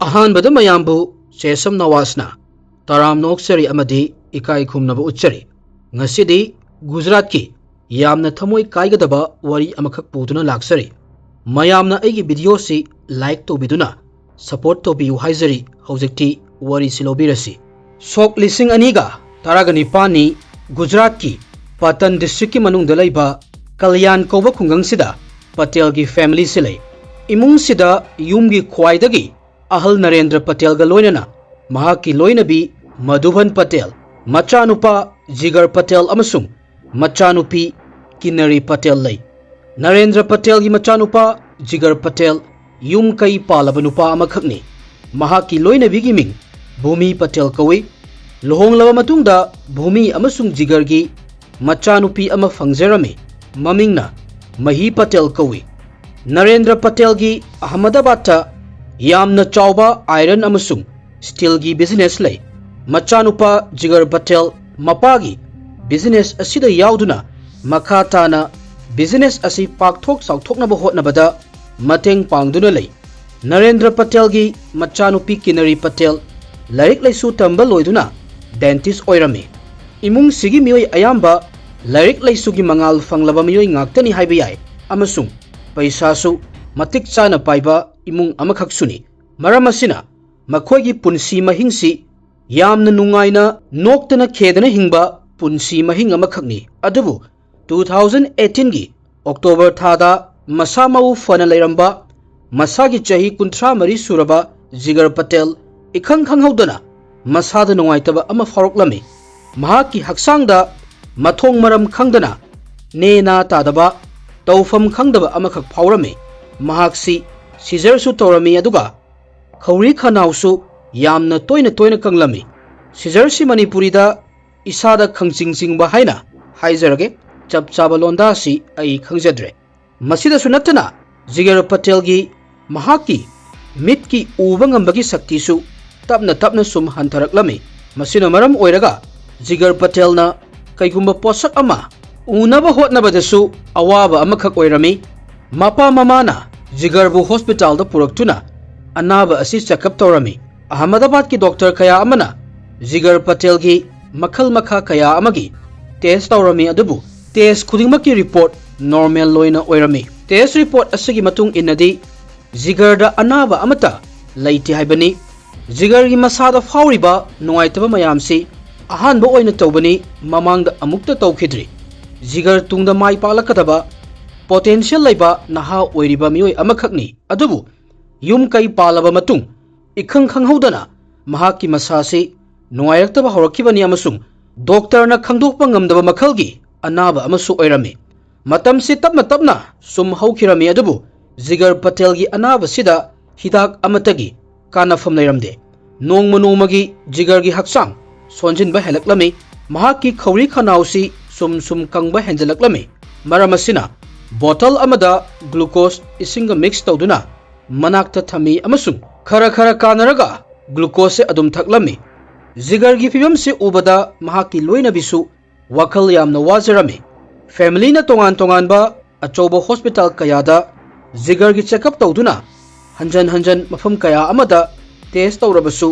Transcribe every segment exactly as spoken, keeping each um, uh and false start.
ꯑꯍꯥꯟꯕꯗ ꯃꯌꯥꯝꯕꯨ ꯆꯦꯁꯝ ꯅꯋꯥꯖꯅ ꯇꯔꯥꯝꯅ ꯑꯣꯛꯆꯔꯤ ꯑꯃꯗꯤ ꯏꯀꯥꯏ ꯈꯨꯝꯅꯕ ꯎꯠꯆꯔꯤ꯫ ꯉꯁꯤꯗꯤ ꯒꯨꯖꯔꯥꯠꯀꯤ ꯌꯥꯝꯅ ꯊꯃꯣꯏ ꯀꯥꯏꯒꯗꯕ ꯋꯥꯔꯤ ꯑꯃꯈꯛ ꯄꯨꯗꯨꯅ ꯂꯥꯛꯆꯔꯤ꯫ ꯃꯌꯥꯝꯅ ꯑꯩꯒꯤ videoꯁꯤ like ꯇꯧꯕꯤꯗꯨꯅ support ꯇꯧꯕꯤꯌꯨ ꯍꯥꯏꯖꯔꯤ꯫ ꯍꯧꯖꯤꯛꯇꯤ ꯋꯥꯔꯤꯁꯤ ꯂꯧꯕꯤꯔꯁꯤ꯫ ꯁꯣꯛ ꯂꯤꯁꯤꯡ ꯑꯅꯤꯒ ꯇꯔꯥꯒ ꯅꯤꯄꯥꯟꯅꯤ꯫ ꯒꯨꯖꯔꯥꯠꯀꯤ ꯄꯇꯟ districtꯀꯤ ꯃꯅꯨꯡꯗ ꯂꯩꯕ ꯀꯂꯌꯥꯟ ꯀꯧꯕ ꯈꯨꯡꯒꯪꯁꯤꯗ ꯄꯇꯦꯜꯒꯤ familyꯁꯤ ꯂꯩ꯫ ꯏꯃꯨꯡꯁꯤꯗ ꯌꯨꯝꯒꯤ ꯈ꯭ꯋꯥꯏꯗꯒꯤ ꯑꯍꯜ ꯅꯔꯦꯟꯗ꯭ꯔ ꯄꯇꯦꯜꯒ ꯂꯣꯏꯅꯅ ꯃꯍꯥꯛꯀꯤ ꯂꯣꯏꯅꯕꯤ ꯃꯙꯨꯕꯟ ꯄꯇꯦꯜ, ꯃꯆꯥꯅꯨꯄꯥ ꯖꯤꯒꯔ ꯄꯇꯦꯜ ꯑꯃꯁꯨꯡ ꯃꯆꯥꯅꯨꯄꯤ ꯀꯤꯅꯔꯤ ꯄꯇꯦꯜ ꯂꯩ꯫ ꯅꯔꯦꯟꯗ꯭ꯔ ꯄꯇꯦꯜꯒꯤ ꯃꯆꯥꯅꯨꯄꯥ ꯖꯤꯒꯔ ꯄꯇꯦꯜ ꯌꯨꯝ ꯀꯩ ꯄꯥꯜꯂꯕ ꯅꯨꯄꯥ ꯑꯃꯈꯛꯅꯤ꯫ ꯃꯍꯥꯛꯀꯤ ꯂꯣꯏꯅꯕꯤꯒꯤ ꯃꯤꯡ ꯚꯨꯃꯤ ꯄꯇꯦꯜ ꯀꯧꯏ꯫ ꯂꯨꯍꯣꯡꯂꯕ ꯃꯇꯨꯡꯗ ꯚꯨꯃꯤ ꯑꯃꯁꯨꯡ ꯖꯤꯒꯔꯒꯤ ꯃꯆꯥꯅꯨꯄꯤ ꯑꯃ ꯐꯪꯖꯔꯝꯃꯤ꯫ ꯃꯃꯤꯡꯅ ꯃꯍꯤ ꯄꯇꯦꯜ ꯀꯧꯏ꯫ ꯅꯔꯦꯟꯗ꯭ꯔ ꯄꯇꯦꯜꯒꯤ ꯑꯍꯃꯗꯥꯕꯥꯗꯇ ꯌꯥꯝꯅ ꯆꯥꯎꯕ iron ꯑꯃꯁꯨꯡ steelꯒꯤ business ꯂꯩ꯫ ꯃꯆꯥꯅꯨꯄꯥ ꯖꯤꯒꯔ ꯄꯇꯦꯜ ꯃꯄꯥꯒꯤ business ꯑꯁꯤꯗ ꯌꯥꯎꯗꯨꯅ ꯃꯈꯥ ꯇꯥꯅ business ꯑꯁꯤ ꯄꯥꯛꯊꯣꯛ ꯆꯥꯎꯊꯣꯛꯅꯕ ꯍꯣꯠꯅꯕꯗ ꯃꯇꯦꯡ ꯄꯥꯡꯗꯨꯅ ꯂꯩ꯫ ꯅꯔꯦꯟꯗ꯭ꯔ ꯄꯇꯦꯜꯒꯤ ꯃꯆꯥꯅꯨꯄꯤ ꯀꯤꯅꯔꯤ ꯄꯇꯦꯜ ꯂꯥꯏꯔꯤꯛ ꯂꯥꯏꯁꯨ ꯇꯝꯕ ꯂꯣꯏꯗꯨꯅ dentist ꯑꯣꯏꯔꯝꯃꯤ꯫ ꯏꯃꯨꯡꯁꯤꯒꯤ ꯃꯤꯑꯣꯏ ꯑꯌꯥꯝꯕ ꯂꯥꯏꯔꯤꯛ ꯂꯥꯏꯁꯨꯒꯤ ꯃꯉꯥꯜ ꯐꯪꯂꯕ ꯃꯤꯑꯣꯏ ꯉꯥꯛꯇꯅꯤ ꯍꯥꯏꯕ ꯌꯥꯏ, ꯑꯃꯁꯨꯡ ꯄꯩꯁꯥꯁꯨ ꯃꯇꯤꯛ ꯆꯥꯅ ꯄꯥꯏꯕ ꯏꯃꯨꯡ ꯑꯃꯈꯛꯁꯨꯅꯤ꯫ ꯃꯔꯝ ꯑꯁꯤꯅ ꯃꯈꯣꯏꯒꯤ ꯄꯨꯟꯁꯤ ꯃꯍꯤꯡꯁꯤ ꯌꯥꯝꯅ ꯅꯨꯡꯉꯥꯏꯅ ꯅꯣꯛꯇꯅ ꯈꯦꯗꯅ ꯍꯤꯡꯕ ꯄꯨꯟꯁꯤ ꯃꯍꯤꯡ ꯑꯃꯈꯛꯅꯤ꯫ ꯑꯗꯨꯕꯨ two thousand eighteenꯒꯤ October ꯊꯥꯗ ꯃꯁꯥ ꯃꯎ ꯐꯅ ꯂꯩꯔꯝꯕ ꯃꯁꯥꯒꯤ ꯆꯍꯤ ꯀꯨꯟꯊ꯭ꯔꯥ ꯃꯔꯤ ꯁꯨꯔꯕ ꯖꯤꯒꯔ ꯄꯇꯦꯜ ꯏꯈꯪ ꯈꯪꯍꯧꯗꯅ ꯃꯁꯥꯗ ꯅꯨꯡꯉꯥꯏꯇꯕ ꯑꯃ ꯐꯥꯎꯔꯛꯂꯝꯃꯤ꯫ ꯃꯍꯥꯛꯀꯤ ꯍꯛꯆꯥꯡꯗ ꯃꯊꯣꯡ ꯃꯔꯝ ꯈꯪꯗꯅ ꯅꯦ ꯅꯥ ꯇꯥꯗꯕ, ꯇꯧꯐꯝ ꯈꯪꯗꯕ ꯑꯃꯈꯛ ꯐꯥꯎꯔꯝꯃꯤ꯫ ꯃꯍꯥꯛꯁꯤ seizure ꯁꯨ ꯇꯧꯔꯝꯃꯤ, ꯑꯗꯨꯒ ꯈꯧꯔꯤ ꯈꯅꯥꯎꯁꯨ ꯌꯥꯝꯅ ꯇꯣꯏꯅ ꯇꯣꯏꯅ ꯀꯪꯂꯝꯃꯤ꯫ Seizure ꯁꯤ ꯃꯅꯤꯄꯨꯔꯤꯗ ꯏꯁꯥꯗ ꯈꯪꯆꯤꯡ ꯆꯤꯡꯕ ꯍꯥꯏꯅ ꯍꯥꯏꯖꯔꯒꯦ, ꯆꯞ ꯆꯥꯕ ꯂꯣꯟꯗꯥꯁꯤ ꯑꯩ ꯈꯪꯖꯗ꯭ꯔꯦ꯫ ꯃꯁꯤꯗꯁꯨ ꯅꯠꯇꯅ ꯖꯤꯒꯔ ꯄꯇꯦꯜꯒꯤ ꯃꯍꯥꯛꯀꯤ ꯃꯤꯠꯀꯤ ꯎꯕ ꯉꯝꯕꯒꯤ ꯁꯛꯇꯤꯁꯨ ꯇꯞꯅ ꯇꯞꯅ ꯁꯨꯝ ꯍꯟꯊꯔꯛꯂꯝꯃꯤ꯫ ꯃꯁꯤꯅ ꯃꯔꯝ ꯑꯣꯏꯔꯒ ꯖꯤꯒꯔ ꯄꯇꯦꯜꯅ ꯀꯩꯒꯨꯝꯕ ꯄꯣꯠꯁꯛ ꯑꯃ ꯎꯅꯕ ꯍꯣꯠꯅꯕꯗꯁꯨ ꯑꯋꯥꯕ ꯑꯃꯈꯛ ꯑꯣꯏꯔꯝꯃꯤ꯫ ꯃꯄꯥ ꯃꯃꯥꯅ ꯖꯤꯒꯔꯕꯨ hospitalꯗ ꯄꯨꯔꯛꯇꯨꯅ ꯑꯅꯥꯕ ꯑꯁꯤ ꯆꯦꯛꯑꯞ ꯇꯧꯔꯝꯃꯤ꯫ ꯑꯍꯃꯗꯥꯕꯥꯗꯀꯤ ꯗꯣꯛꯇꯔ ꯀꯌꯥ ꯑꯃꯅ ꯖꯤꯒꯔ ꯄꯇꯦꯜꯒꯤ ꯃꯈꯜ ꯃꯈꯥ ꯀꯌꯥ ꯑꯃꯒꯤ ꯇꯦꯁ ꯇꯧꯔꯝꯃꯤ, ꯑꯗꯨꯕꯨ ꯇꯦꯁ ꯈꯨꯗꯤꯡꯃꯛꯀꯤ ꯔꯤꯄꯣꯔꯠ ꯅꯣꯔꯃꯦꯜ ꯑꯣꯏꯅ ꯑꯣꯏꯔꯝꯃꯤ꯫ ꯇꯦꯁ ꯔꯤꯄꯣꯔꯠ ꯑꯁꯤꯒꯤ ꯃꯇꯨꯡ ꯏꯟꯅꯗꯤ ꯖꯤꯒꯔꯗ ꯑꯅꯥꯕ ꯑꯃꯠꯇ ꯂꯩꯇꯦ ꯍꯥꯏꯕꯅꯤ꯫ ꯖꯤꯒꯔꯒꯤ ꯃꯁꯥꯗ ꯐꯥꯎꯔꯤꯕ ꯅꯨꯡꯉꯥꯏꯇꯕ ꯃꯌꯥꯝꯁꯤ ꯑꯍꯥꯟꯕ ꯑꯣꯏꯅ ꯇꯧꯕꯅꯤ, ꯃꯃꯥꯡꯗ ꯑꯃꯨꯛꯇ ꯇꯧꯈꯤꯗ꯭ꯔꯤ꯫ ꯖꯤꯒꯔ ꯇꯨꯡꯗ ꯃꯥꯏ ꯄꯥꯛꯂꯛꯀꯗꯕ ꯄꯣꯇꯦꯟꯁꯤꯌꯦꯜ ꯂꯩꯕ ꯅꯍꯥ ꯑꯣꯏꯔꯤꯕ ꯃꯤꯑꯣꯏ ꯑꯃꯈꯛꯅꯤ, ꯑꯗꯨꯕꯨ ꯌꯨꯝ ꯀꯩ ꯄꯥꯜꯂꯕ ꯃꯇꯨꯡ ꯏꯈꯪ ꯈꯪꯍꯧꯗꯅ ꯃꯍꯥꯛꯀꯤ ꯃꯁꯥꯁꯤ ꯅꯨꯡꯉꯥꯏꯔꯛꯇꯕ ꯍꯧꯔꯛꯈꯤꯕꯅꯤ ꯑꯃꯁꯨꯡ ꯗꯣꯛꯇꯔꯅ ꯈꯪꯗꯣꯛꯄ ꯉꯝꯗꯕ ꯃꯈꯜꯒꯤ ꯑꯅꯥꯕ ꯑꯃꯁꯨ ꯑꯣꯏꯔꯝꯃꯤ꯫ ꯃꯇꯝꯁꯤ ꯇꯞꯅ ꯇꯞꯅ ꯁꯨꯝ ꯍꯧꯈꯤꯔꯝꯃꯤ, ꯑꯗꯨꯕꯨ ꯖꯤꯒꯔ ꯄꯇꯦꯜꯒꯤ ꯑꯅꯥꯕꯁꯤꯗ ꯍꯤꯗꯥꯛ ꯑꯃꯠꯇꯒꯤ ꯀꯥꯟꯅꯐꯝ ꯂꯩꯔꯝꯗꯦ꯫ ꯅꯣꯡꯃ ꯅꯣꯡꯃꯒꯤ ꯖꯤꯒꯔꯒꯤ ꯍꯛꯆꯥꯡ ꯁꯣꯟꯖꯤꯟꯕ ꯍꯦꯜꯂꯛꯂꯝꯃꯤ꯫ ꯃꯍꯥꯛꯀꯤ ꯈꯧꯔꯤ ꯈꯅꯥꯎꯁꯤ ꯁꯨꯝ ꯁꯨꯝ ꯀꯪꯕ ꯍꯦꯟꯖꯜꯂꯛꯂꯝꯃꯤ꯫ ꯃꯔꯝ ꯑꯁꯤꯅ ꯕꯣꯇꯜ ꯑꯃꯗ ꯒ꯭ꯂꯨꯀꯣꯁ ꯏꯁꯤꯡꯒ ꯃꯤꯛꯁ ꯇꯧꯗꯨꯅ ꯃꯅꯥꯛꯇ ꯊꯝꯃꯤ ꯑꯃꯁꯨꯡ ꯈꯔ ꯈꯔ ꯀꯥꯟꯅꯔꯒ ꯒ꯭ꯂꯨꯀꯣꯁꯁꯦ ꯑꯗꯨꯝ ꯊꯛꯂꯝꯃꯤ꯫ ꯖꯤꯒꯔꯒꯤ ꯐꯤꯕꯝꯁꯤ ꯎꯕꯗ ꯃꯍꯥꯛꯀꯤ ꯂꯣꯏꯅꯕꯤꯁꯨ ꯋꯥꯈꯜ ꯌꯥꯝꯅ ꯋꯥꯖꯔꯝꯃꯤ꯫ ꯐꯦꯃꯤꯂꯤꯅ ꯇꯣꯉꯥꯟ ꯇꯣꯉꯥꯟꯕ ꯑꯆꯧꯕ ꯍꯣꯁꯄꯤꯇꯥꯜ ꯀꯌꯥꯗ ꯖꯤꯒꯔꯒꯤ ꯆꯦꯛꯑꯞ ꯇꯧꯗꯨꯅ ꯍꯟꯖꯟ ꯍꯟꯖꯟ ꯃꯐꯝ ꯀꯌꯥ ꯑꯃꯗ ꯇꯦꯁ ꯇꯧꯔꯕꯁꯨ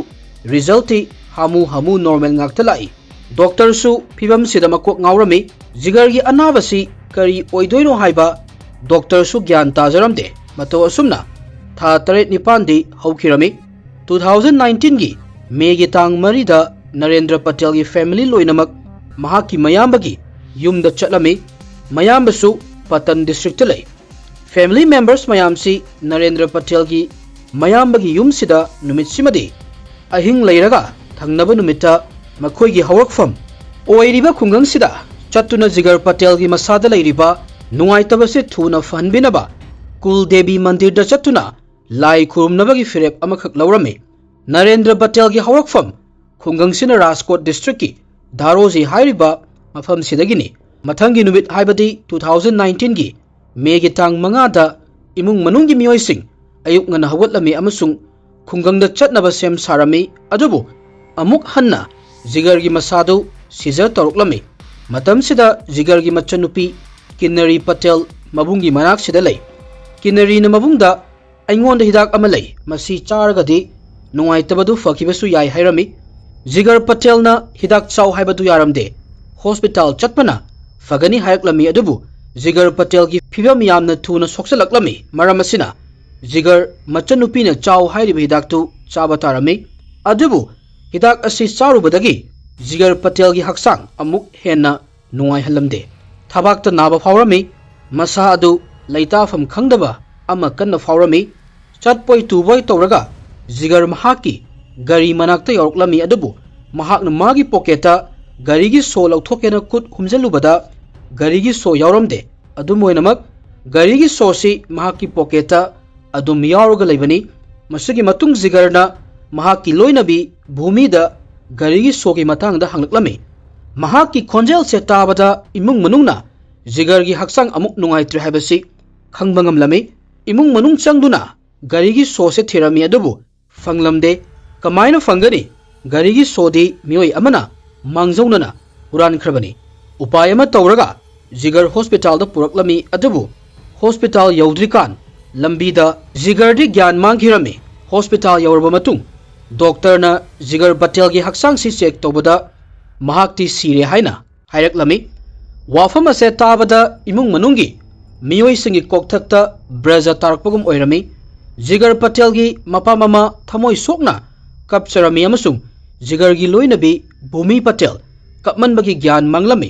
ꯔꯤꯖꯜꯇꯤ ꯍꯥꯃꯨ ꯍꯥꯃꯨ ꯅꯣꯔꯃꯦꯜ ꯉꯥꯛꯇ ꯂꯥꯛꯏ꯫ ꯗꯣꯛꯇꯔꯁꯨ ꯐꯤꯕꯝꯁꯤꯗ ꯃꯀꯣꯛ ꯉꯥꯎꯔꯝꯃꯤ꯫ ꯖꯤꯒꯔꯒꯤ ꯑꯅꯥꯕꯁꯤ ꯀꯔꯤ ꯑꯣꯏꯗꯣꯏꯅꯣ ꯍꯥꯏꯕ ꯗꯣꯛꯇꯔꯁꯨ ꯒ꯭ꯌꯥꯟ ꯇꯥꯖꯔꯝꯗꯦ꯫ ꯃꯇꯧ ꯑꯁꯨꯝꯅ ꯊꯥ ꯇꯔꯦꯠ ꯅꯤꯄꯥꯟꯗꯤ ꯍꯧꯈꯤꯔꯝꯃꯤ꯫ ꯇꯨ ꯊꯥꯎꯖꯟ ꯅꯥꯏꯟꯇꯤꯟꯒꯤ ꯃꯦꯒꯤ ꯇꯥꯡ ꯃꯔꯤꯗ ꯅꯔꯦꯟꯗ꯭ꯔ ꯄꯇꯦꯜꯒꯤ ꯐꯦꯃꯤꯂꯤ ꯂꯣꯏꯅꯃꯛ ꯃꯍꯥꯛꯀꯤ ꯃꯌꯥꯝꯕꯒꯤ ꯌꯨꯝꯗ ꯆꯠꯂꯝꯃꯤ꯫ ꯃꯌꯥꯝꯕꯁꯨ ꯄꯇꯟ ꯗꯤꯁꯇ꯭ꯔꯤꯛꯇ ꯂꯩ꯫ ꯐꯦꯃꯤꯂꯤ ꯃꯦꯝꯕꯔꯁ ꯃꯌꯥꯝꯁꯤ ꯅꯔꯦꯟꯗ꯭ꯔ ꯄꯇꯦꯜꯒꯤ ꯃꯌꯥꯝꯕꯒꯤ ꯌꯨꯝꯁꯤꯗ ꯅꯨꯃꯤꯠꯁꯤꯃꯗꯤ ꯑꯍꯤꯡ ꯂꯩꯔꯒ ꯊꯪꯅꯕ ꯅꯨꯃꯤꯠꯇ ꯃꯈꯣꯏꯒꯤ ꯍꯧꯔꯛꯐꯝ ꯑꯣꯏꯔꯤꯕ ꯈꯨꯡꯒꯪꯁꯤꯗ ꯆꯠꯇꯨꯅ ꯖꯤꯒꯔ ꯄꯇꯦꯜꯒꯤ ꯃꯁꯥꯗ ꯂꯩꯔꯤꯕ ꯅꯨꯡꯉꯥꯏꯇꯕꯁꯤ ꯊꯨꯅ ꯐꯍꯟꯕꯤꯅꯕ ꯀꯨꯜ ꯗꯦꯕꯤ ꯃꯟꯗꯤꯔꯗ ꯆꯠꯇꯨꯅ ꯂꯥꯏ ꯈꯨꯔꯨꯝꯅꯕꯒꯤ ꯐꯤꯔꯦꯞ ꯑꯃꯈꯛ ꯂꯧꯔꯝꯃꯤ꯫ ꯅꯔꯦꯟꯗ꯭ꯔ ꯄꯇꯦꯜꯒꯤ ꯍꯧꯔꯛꯐꯝ ꯈꯨꯡꯒꯪꯁꯤꯅ ꯔꯥꯖꯀꯣꯠ ꯗꯤꯁꯇ꯭ꯔꯤꯛꯀꯤ ꯙꯥꯔꯣꯖꯤ ꯍꯥꯏꯔꯤꯕ ꯃꯐꯝꯁꯤꯗꯒꯤꯅꯤ꯫ ꯃꯊꯪꯒꯤ ꯅꯨꯃꯤꯠ ꯍꯥꯏꯕꯗꯤ ꯇꯨ ꯊꯥꯎꯖꯟ ꯅꯥꯏꯟꯇꯤꯟꯒꯤ ꯃꯦꯒꯤ ꯇꯥꯡ ꯃꯉꯥꯗ ꯏꯃꯨꯡ ꯃꯅꯨꯡꯒꯤ ꯃꯤꯑꯣꯏꯁꯤꯡ ꯑꯌꯨꯛ ꯉꯟꯅ ꯍꯧꯒꯠꯂꯝꯃꯤ ꯑꯃꯁꯨꯡ ꯈꯨꯡꯒꯪꯗ ꯆꯠꯅꯕ ꯁꯦꯝ ꯁꯥꯔꯝꯃꯤ꯫ ꯑꯗꯨꯕꯨ ꯑꯃꯨꯛ ꯍꯟꯅ ꯖꯤꯒꯔꯒꯤ ꯃꯁꯥꯗꯨ ꯁꯤꯖꯔ ꯇꯧꯔꯛꯂꯝꯃꯤ꯫ ꯃꯇꯝꯁꯤꯗ ꯖꯤꯒꯔꯒꯤ ꯃꯆꯟꯅꯨꯄꯤ ꯀꯤꯟꯅꯔꯤ ꯄꯇꯦꯜ ꯃꯕꯨꯡꯒꯤ ꯃꯅꯥꯛꯁꯤꯗ ꯂꯩ꯫ ꯀꯤꯟꯅꯔꯤꯅ ꯃꯕꯨꯡꯗ "ꯑꯩꯉꯣꯟꯗ ꯍꯤꯗꯥꯛ ꯑꯃ ꯂꯩ, ꯃꯁꯤ ꯆꯥꯔꯒꯗꯤ ꯅꯨꯡꯉꯥꯏꯇꯕꯗꯨ ꯐꯈꯤꯕꯁꯨ ꯌꯥꯏ" ꯍꯥꯏꯔꯝꯃꯤ꯫ ꯖꯤꯒꯔ ꯄꯇꯦꯜꯅ ꯍꯤꯗꯥꯛ ꯆꯥꯎ ꯍꯥꯏꯕꯗꯨ ꯌꯥꯔꯝꯗꯦ, "ꯍꯣꯁꯄꯤꯇꯥꯜ ꯆꯠꯄꯅ ꯐꯒꯅꯤ" ꯍꯥꯏꯔꯛꯂꯝꯃꯤ꯫ ꯑꯗꯨꯕꯨ ꯖꯤꯒꯔ ꯄꯇꯦꯜꯒꯤ ꯐꯤꯕꯝ ꯌꯥꯝꯅ ꯊꯨꯅ ꯁꯣꯛꯆꯜꯂꯛꯂꯝꯃꯤ꯫ ꯃꯔꯝ ꯑꯁꯤꯅ ꯖꯤꯒꯔ ꯃꯆꯟꯅꯨꯄꯤꯅ ꯆꯥꯎ ꯍꯥꯏꯔꯤꯕ ꯍꯤꯗꯥꯛꯇꯨ ꯆꯥꯕ ꯇꯥꯔꯝꯃꯤ꯫ ꯑꯗꯨꯕꯨ ꯍꯤꯗꯥꯛ ꯑꯁꯤ ꯆꯥꯔꯨꯕꯗꯒꯤ ꯖꯤꯒꯔ ꯄꯇꯦꯜꯒꯤ ꯍꯛꯆꯥꯡ ꯑꯃꯨꯛ ꯍꯦꯟꯅ ꯅꯨꯡꯉꯥꯏꯍꯜꯂꯝꯗꯦ꯫ ꯊꯕꯥꯛꯇ ꯅꯥꯕ ꯐꯥꯎꯔꯝꯃꯤ꯫ ꯃꯁꯥ ꯑꯗꯨ ꯂꯩꯇꯥꯐꯝ ꯈꯪꯗꯕ ꯑꯃ ꯀꯟꯅ ꯐꯥꯎꯔꯝꯃꯤ꯫ ꯆꯠꯄꯣꯏ ꯇꯨꯕꯣꯏ ꯇꯧꯔꯒ ꯖꯤꯒꯔ ꯃꯍꯥꯛꯀꯤ ꯒꯥꯔꯤ ꯃꯅꯥꯛꯇ ꯌꯧꯔꯛꯂꯝꯃꯤ꯫ ꯑꯗꯨꯕꯨ ꯃꯍꯥꯛꯅ ꯃꯥꯒꯤ ꯄꯣꯀꯦꯠꯇ ꯒꯥꯔꯤꯒꯤ ꯁꯣ ꯂꯧꯊꯣꯛꯀꯦꯅ ꯈꯨꯠ ꯍꯨꯝꯖꯤꯜꯂꯨꯕꯗ ꯒꯥꯔꯤꯒꯤ ꯁꯣ ꯌꯥꯎꯔꯝꯗꯦ꯫ ꯑꯗꯨꯝ ꯑꯣꯏꯅꯃꯛ, ꯒꯥꯔꯤꯒꯤ ꯁꯣꯁꯤ ꯃꯍꯥꯛꯀꯤ ꯄꯣꯀꯦꯠꯇ ꯑꯗꯨꯝ ꯌꯥꯎꯔꯒ ꯂꯩꯕꯅꯤ꯫ ꯃꯁꯤꯒꯤ ꯃꯇꯨꯡ ꯖꯤꯒꯔꯅ ꯃꯍꯥꯛꯀꯤ ꯂꯣꯏꯅꯕꯤ ꯚꯨꯃꯤꯗ ꯒꯥꯔꯤꯒꯤ ꯁꯣꯒꯤ ꯃꯇꯥꯡꯗ ꯍꯪꯂꯛꯂꯝꯃꯤ꯫ ꯃꯍꯥꯛꯀꯤ ꯈꯣꯟꯖꯦꯜꯁꯦ ꯇꯥꯕꯗ ꯏꯃꯨꯡ ꯃꯅꯨꯡꯅ ꯖꯤꯒꯔꯒꯤ ꯍꯛꯆꯥꯡ ꯑꯃꯨꯛ ꯅꯨꯡꯉꯥꯏꯇ꯭ꯔꯦ ꯍꯥꯏꯕꯁꯤ ꯈꯪꯕ ꯉꯝꯂꯝꯃꯤ꯫ ꯏꯃꯨꯡ ꯃꯅꯨꯡ ꯆꯪꯗꯨꯅ ꯒꯥꯔꯤꯒꯤ ꯁꯣꯁꯦ ꯊꯤꯔꯝꯃꯤ, ꯑꯗꯨꯕꯨ ꯐꯪꯂꯝꯗꯦ꯫ ꯀꯃꯥꯏꯅ ꯐꯪꯒꯅꯤ? ꯒꯥꯔꯤꯒꯤ ꯁꯣꯗꯤ ꯃꯤꯑꯣꯏ ꯑꯃꯅ ꯃꯥꯡꯖꯧꯅꯅ ꯍꯨꯔꯥꯟꯈ꯭ꯔꯕꯅꯤ꯫ ꯎꯄꯥꯏ ꯑꯃ ꯇꯧꯔꯒ ꯖꯤꯒꯔ ꯍꯣꯁꯄꯤꯇꯥꯜꯗ ꯄꯨꯔꯛꯂꯝꯃꯤ, ꯑꯗꯨꯕꯨ ꯍꯣꯁꯄꯤꯇꯥꯜ ꯌꯧꯗ꯭ꯔꯤꯀꯥꯟ ꯂꯝꯕꯤꯗ ꯖꯤꯒꯔꯗꯤ ꯒ꯭ꯌꯥꯟ ꯃꯥꯡꯈꯤꯔꯝꯃꯤ꯫ ꯍꯣꯁꯄꯤꯇꯥꯜ ꯌꯧꯔꯕ ꯃꯇꯨꯡ ꯗꯣꯛꯇꯔꯅ ꯖꯤꯒꯔ ꯄꯇꯦꯜꯒꯤ ꯍꯛꯆꯥꯡꯁꯤ ꯆꯦꯛ ꯇꯧꯕꯗ ꯃꯍꯥꯛꯇꯤ ꯁꯤꯔꯦ ꯍꯥꯏꯅ ꯍꯥꯏꯔꯛꯂꯝꯃꯤ꯫ ꯋꯥꯐꯝ ꯑꯁꯦ ꯇꯥꯕꯗ ꯏꯃꯨꯡ ꯃꯅꯨꯡꯒꯤ ꯃꯤꯑꯣꯏꯁꯤꯡꯒꯤ ꯀꯣꯛꯊꯛꯇ ꯕ꯭ꯔꯖ ꯇꯥꯔꯛꯄꯒꯨꯝ ꯑꯣꯏꯔꯝꯃꯤ꯫ ꯖꯤꯒꯔ ꯄꯇꯦꯜꯒꯤ ꯃꯄꯥ ꯃꯃꯥ ꯊꯃꯣꯏ ꯁꯣꯛꯅ ꯀꯞꯆꯔꯝꯃꯤ ꯑꯃꯁꯨꯡ ꯖꯤꯒꯔꯒꯤ ꯂꯣꯏꯅꯕꯤ ꯚꯨꯃꯤ ꯄꯇꯦꯜ ꯀꯞꯃꯟꯕꯒꯤ ꯒ꯭ꯌꯥꯟ ꯃꯥꯡꯂꯝꯃꯤ꯫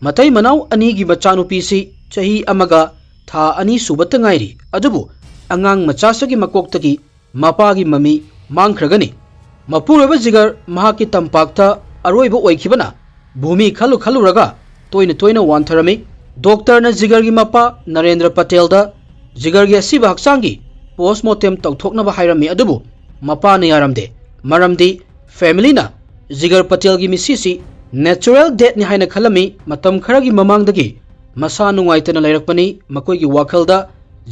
ꯃꯇꯩ ꯃꯅꯥꯎ ꯑꯅꯤꯒꯤ ꯃꯆꯥꯅꯨꯄꯤꯁꯤ ꯆꯍꯤ ꯑꯃꯒ ꯊꯥ ꯑꯅꯤ ꯁꯨꯕꯇ ꯉꯥꯏꯔꯤ, ꯑꯗꯨꯕꯨ ꯑꯉꯥꯡ ꯃꯆꯥꯁꯤꯒꯤ ꯃꯀꯣꯛꯇꯒꯤ ꯃꯄꯥꯒꯤ ꯃꯃꯤ ꯃꯥꯡꯈ꯭ꯔꯒꯅꯤ꯫ ꯃꯄꯨꯔꯣꯏꯕ ꯖꯤꯒꯔ ꯃꯍꯥꯛꯀꯤ ꯇꯝꯄꯥꯛꯇ ꯑꯔꯣꯏꯕ ꯑꯣꯏꯈꯤꯕꯅ ꯚꯨꯃꯤ ꯈꯜꯂꯨ ꯈꯜꯂꯨꯔꯒ ꯇꯣꯏꯅ ꯇꯣꯏꯅ ꯋꯥꯟꯊꯔꯝꯃꯤ꯫ ꯗꯣꯛꯇꯔꯅ ꯖꯤꯒꯔꯒꯤ ꯃꯄꯥ ꯅꯔꯦꯟꯗ꯭ꯔ ꯄꯇꯦꯜꯗ ꯖꯤꯒꯔꯒꯤ ꯑꯁꯤꯕ ꯍꯛꯆꯥꯡꯒꯤ ꯄꯣꯁꯃꯣꯔꯇꯦꯝ ꯇꯧꯊꯣꯛꯅꯕ ꯍꯥꯏꯔꯝꯃꯤ, ꯑꯗꯨꯕꯨ ꯃꯄꯥꯅ ꯌꯥꯔꯝꯗꯦ꯫ ꯃꯔꯝꯗꯤ ꯐꯦꯃꯤꯂꯤꯅ ꯖꯤꯒꯔ ꯄꯇꯦꯜꯒꯤ ꯃꯤꯁꯤꯁꯤ ꯅꯦꯆꯔꯦꯜ ꯗꯦꯠꯅꯤ ꯍꯥꯏꯅ ꯈꯜꯂꯝꯃꯤ꯫ ꯃꯇꯝ ꯈꯔꯒꯤ ꯃꯃꯥꯡꯗꯒꯤ ꯃꯁꯥ ꯅꯨꯡꯉꯥꯏꯇꯅ ꯂꯩꯔꯛꯄꯅꯤ꯫ ꯃꯈꯣꯏꯒꯤ ꯋꯥꯈꯜꯗ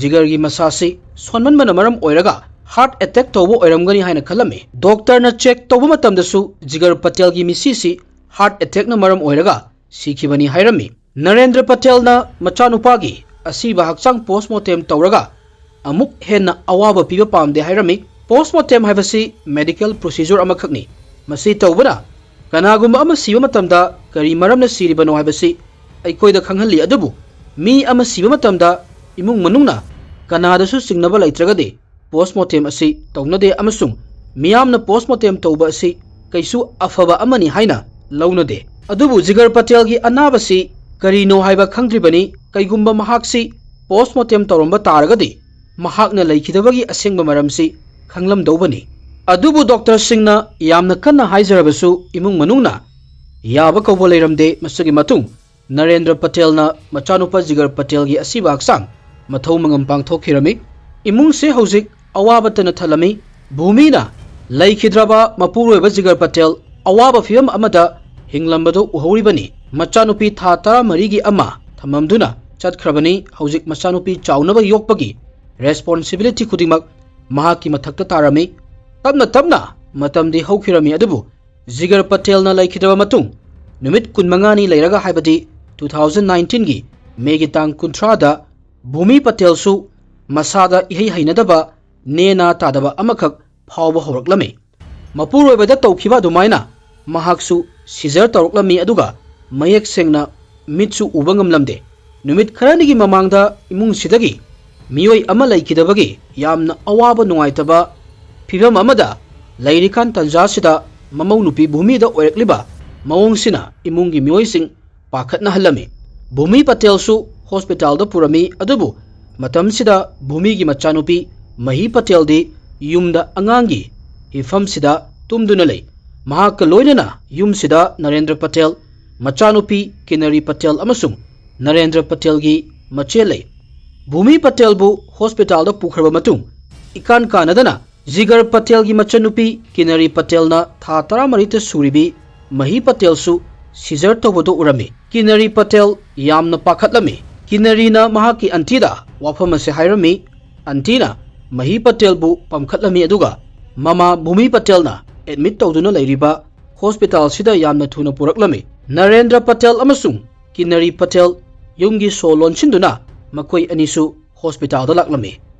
ꯖꯤꯒꯔꯒꯤ ꯃꯁꯥꯁꯤ ꯁꯣꯟꯃꯟꯕꯅ ꯃꯔꯝ ꯑꯣꯏꯔꯒ ꯍꯥꯔꯠ ꯑꯦꯇꯦꯛ ꯇꯧꯕ ꯑꯣꯏꯔꯝꯒꯅꯤ ꯍꯥꯏꯅ ꯈꯜꯂꯝꯃꯤ꯫ ꯗꯣꯛꯇꯔꯅ ꯆꯦꯛ ꯇꯧꯕ ꯃꯇꯝꯗꯁꯨ ꯖꯤꯒꯔ ꯄꯇꯦꯜꯒꯤ ꯃꯤꯁꯤꯁꯤ ꯍꯥꯔꯠ ꯑꯦꯇꯦꯛꯅ ꯃꯔꯝ ꯑꯣꯏꯔꯒ ꯁꯤꯈꯤꯕꯅꯤ ꯍꯥꯏꯔꯝꯃꯤ꯫ ꯅꯔꯦꯟꯗ꯭ꯔ ꯄꯇꯦꯜꯅ ꯃꯆꯥꯅꯨꯄꯥꯒꯤ ꯑꯁꯤꯕ ꯍꯛꯆꯥꯡ ꯄꯣꯁꯃꯣꯔꯇꯦꯝ ꯇꯧꯔꯒ ꯑꯃꯨꯛ ꯍꯦꯟꯅ ꯑꯋꯥꯕ ꯄꯤꯕ ꯄꯥꯝꯗꯦ ꯍꯥꯏꯔꯝꯃꯤ꯫ Post mortem ꯍꯥꯏꯕꯁꯤ medical procedure ꯑꯃꯈꯛꯅꯤ꯫ ꯃꯁꯤ ꯇꯧꯕꯅ ꯀꯅꯥꯒꯨꯝꯕ ꯑꯃ ꯁꯤꯕ ꯃꯇꯝꯗ ꯀꯔꯤ ꯃꯔꯝꯅ ꯁꯤꯔꯤꯕꯅꯣ ꯍꯥꯏꯕꯁꯤ ꯑꯩꯈꯣꯏꯗ ꯈꯪꯍꯜꯂꯤ꯫ ꯑꯗꯨꯕꯨ ꯃꯤ ꯑꯃ ꯁꯤꯕ ꯃꯇꯝꯗ ꯏꯃꯨꯡ ꯃꯅꯨꯡꯅ ꯀꯅꯥꯗꯁꯨ ꯆꯤꯡꯅꯕ ꯂꯩꯇ꯭ꯔꯒꯗꯤ post mortem ꯑꯁꯤ ꯇꯧꯅꯗꯦ ꯑꯃꯁꯨꯡ ꯃꯤꯌꯥꯝꯅ post mortem ꯇꯧꯕ ꯑꯁꯤ ꯀꯩꯁꯨ ꯑꯐꯕ ꯑꯃꯅꯤ ꯍꯥꯏꯅ ꯂꯧꯅꯗꯦ꯫ ꯑꯗꯨꯕꯨ ꯖꯤꯒꯔ ꯄꯇꯦꯜꯒꯤ ꯑꯅꯥꯕꯁꯤ ꯀꯔꯤꯅꯣ ꯍꯥꯏꯕ ꯈꯪꯗ꯭ꯔꯤꯕꯅꯤ꯫ ꯀꯩꯒꯨꯝꯕ ꯃꯍꯥꯛꯁꯤ post mortem ꯇꯧꯔꯝꯕ ꯇꯥꯔꯒꯗꯤ ꯃꯍꯥꯛꯅ ꯂꯩꯈꯤꯗꯕꯒꯤ ꯑꯁꯦꯡꯕ ꯃꯔꯝꯁꯤ ꯈꯪꯂꯝꯗꯧꯕꯅꯤ꯫ ꯑꯗꯨꯕꯨ ꯗꯣꯛꯇꯔꯁꯤꯡꯅ ꯌꯥꯝꯅ ꯀꯟꯅ ꯍꯥꯏꯖꯔꯕꯁꯨ ꯏꯃꯨꯡ ꯃꯅꯨꯡꯅ ꯌꯥꯕ ꯀꯧꯕ ꯂꯩꯔꯝꯗꯦ꯫ ꯃꯁꯤꯒꯤ ꯃꯇꯨꯡ ꯅꯔꯦꯟꯗ꯭ꯔ ꯄꯇꯦꯜꯅ ꯃꯆꯥꯅꯨꯄꯥ ꯖꯤꯒꯔ ꯄꯇꯦꯜꯒꯤ ꯑꯁꯤꯕ ꯍꯛꯆꯥꯡ ꯃꯊꯧ ꯃꯉꯝ ꯄꯥꯡꯊꯣꯛꯈꯤꯔꯝꯃꯤ꯫ ꯏꯃꯨꯡꯁꯦ ꯍꯧꯖꯤꯛ ꯑꯋꯥꯕꯇꯅ ꯊꯜꯂꯝꯃꯤ꯫ ꯚꯨꯃꯤꯅ ꯂꯩꯈꯤꯗ꯭ꯔꯕ ꯃꯄꯨꯔꯣꯏꯕ ꯖꯤꯒꯔ ꯄꯇꯦꯜ ꯑꯋꯥꯕ ꯐꯤꯚꯝ ꯑꯃꯗ ꯍꯤꯡꯂꯝꯕꯗꯨ ꯎꯍꯧꯔꯤꯕꯅꯤ꯫ ꯃꯆꯥꯅꯨꯄꯤ ꯊꯥ ꯇꯔꯥꯃꯔꯤꯒꯤ ꯑꯃ ꯊꯝꯃꯝꯗꯨꯅ ꯆꯠꯈ꯭ꯔꯕꯅꯤ꯫ ꯍꯧꯖꯤꯛ ꯃꯆꯥꯅꯨꯄꯤ ꯆꯥꯎꯅꯕ ꯌꯣꯛꯄꯒꯤ responsibility ꯈꯨꯗꯤꯡꯃꯛ ꯃꯍꯥꯛꯀꯤ ꯃꯊꯛꯇ ꯇꯥꯔꯝꯃꯤ꯫ ꯇꯞꯅ ꯇꯞꯅ ꯃꯇꯝꯗꯤ ꯍꯧꯈꯤꯔꯝꯃꯤ, ꯑꯗꯨꯕꯨ ꯖꯤꯒꯔ ꯄꯇꯦꯜꯅ ꯂꯩꯈꯤꯗ꯭ꯔꯕ ꯃꯇꯨꯡ ꯅꯨꯃꯤꯠ ꯀꯨꯟꯃꯉꯥꯅꯤ ꯂꯩꯔꯒ, ꯍꯥꯏꯕꯗꯤ two thousand nineteenꯒꯤ ꯃꯦꯒꯤ ꯇꯥꯡ ꯀꯨꯟꯊ꯭ꯔꯥꯗ, ꯚꯨꯃꯤ ꯄꯇꯦꯜꯁꯨ ꯃꯁꯥꯗ ꯏꯍꯩ ꯍꯩꯅꯗꯕ, ꯅꯦꯅꯥ ꯇꯥꯗꯕ ꯑꯃꯈꯛ ꯐꯥꯎꯕ ꯍꯧꯔꯛꯂꯝꯃꯤ꯫ ꯃꯄꯨꯔꯣꯏꯕꯗ ꯇꯧꯈꯤꯕ ꯑꯗꯨꯃꯥꯏꯅ ꯃꯍꯥꯛꯁꯨ seizure ꯇꯧꯔꯛꯂꯝꯃꯤ, ꯑꯗꯨꯒ ꯃꯌꯦꯛ ꯁꯦꯡꯅ ꯃꯤꯠꯁꯨ ꯎꯕ ꯉꯝꯂꯝꯗꯦ꯫ ꯅꯨꯃꯤꯠ ꯈꯔꯅꯤꯒꯤ ꯃꯃꯥꯡꯗ ꯏꯃꯨꯡꯁꯤꯗꯒꯤ ꯃꯤꯑꯣꯏ ꯑꯃ ꯂꯩꯈꯤꯗꯕꯒꯤ ꯌꯥꯝꯅ ꯑꯋꯥꯕ ꯅꯨꯡꯉꯥꯏꯇꯕ ꯐꯤꯚꯝ ꯑꯃꯗ ꯂꯩꯔꯤꯀꯥꯟ ꯇꯟꯖꯥꯁꯤꯗ ꯃꯃꯧ ꯅꯨꯄꯤ ꯚꯨꯃꯤꯗ ꯑꯣꯏꯔꯛꯂꯤꯕ ꯃꯑꯣꯡꯁꯤꯅ ꯏꯃꯨꯡꯒꯤ ꯃꯤꯑꯣꯏꯁꯤꯡ ꯄꯥꯈꯠꯅꯍꯜꯂꯝꯃꯤ꯫ ꯚꯨꯃꯤ ꯄꯇꯦꯜꯁꯨ hospitalꯗ ꯄꯨꯔꯝꯃꯤ, ꯑꯗꯨꯕꯨ ꯃꯇꯝꯁꯤꯗ ꯚꯨꯃꯤꯒꯤ ꯃꯆꯥꯅꯨꯄꯤ ꯃꯍꯤ ꯄꯇꯦꯜꯗꯤ ꯌꯨꯝꯗ ꯑꯉꯥꯡꯒꯤ ꯍꯤꯐꯝꯁꯤꯗ ꯇꯨꯝꯗꯨꯅ ꯂꯩ꯫ ꯃꯍꯥꯛꯀ ꯂꯣꯏꯅꯅ ꯌꯨꯝꯁꯤꯗ ꯅꯔꯦꯟꯗ꯭ꯔ ꯄꯇꯦꯜ, ꯃꯆꯥꯅꯨꯄꯤ ꯀꯤꯅꯔꯤ ꯄꯇꯦꯜ ꯑꯃꯁꯨꯡ ꯅꯔꯦꯟꯗ꯭ꯔ ꯄꯇꯦꯜꯒꯤ ꯃꯆꯦ ꯂꯩ꯫ ꯚꯨꯃꯤ ꯄꯇꯦꯜꯕꯨ hospitalꯗ ꯄꯨꯈ꯭ꯔꯕ ꯃꯇꯨꯡ, ꯏꯀꯥꯟ ꯀꯥꯟꯅꯗꯅ ꯖꯤꯒꯔ ꯄꯇꯦꯜꯒꯤ ꯃꯆꯟꯅꯨꯄꯤ ꯀꯤꯅꯔꯤ ꯄꯇꯦꯜꯅ ꯊꯥ ꯇꯔꯥꯃꯔꯤꯇ ꯁꯨꯔꯤꯕꯤ ꯃꯍꯤ ꯄꯇꯦꯜꯁꯨ seizure ꯇꯧꯕꯗꯨ ꯎꯔꯝꯃꯤ꯫ ꯀꯤꯅꯔꯤ ꯄꯇꯦꯜ ꯌꯥꯝꯅ ꯄꯥꯈꯠꯂꯝꯃꯤ꯫ ꯀꯤꯅꯔꯤꯅ ꯃꯍꯥꯛꯀꯤ ꯑꯟꯇꯤꯗ ꯋꯥꯐꯝ ꯑꯁꯤ ꯍꯥꯏꯔꯝꯃꯤ꯫ ꯑꯟꯇꯤꯅ ꯃꯍꯤ ꯄꯇꯦꯜꯕꯨ ꯄꯝꯈꯠꯂꯝꯃꯤ, ꯑꯗꯨꯒ ꯃꯃꯥ ꯚꯨꯃꯤ ꯄꯇꯦꯜꯅ admit ꯇꯧꯗꯨꯅ ꯂꯩꯔꯤꯕ hospitalꯁꯤꯗ ꯌꯥꯝꯅ ꯊꯨꯅ ꯄꯨꯔꯛꯂꯝꯃꯤ꯫ ꯅꯔꯦꯟꯗ꯭ꯔ ꯄꯇꯦꯜ ꯑꯃꯁꯨꯡ ꯀꯤꯅꯔꯤ ꯄꯇꯦꯜ ꯌꯨꯝꯒꯤ ꯁꯣ ꯂꯣꯟꯁꯤꯟꯗꯨꯅ ꯃꯈꯣꯏ ꯑꯅꯤꯁꯨ hospitalꯗ ꯂꯥꯛꯂꯝꯃꯤ꯫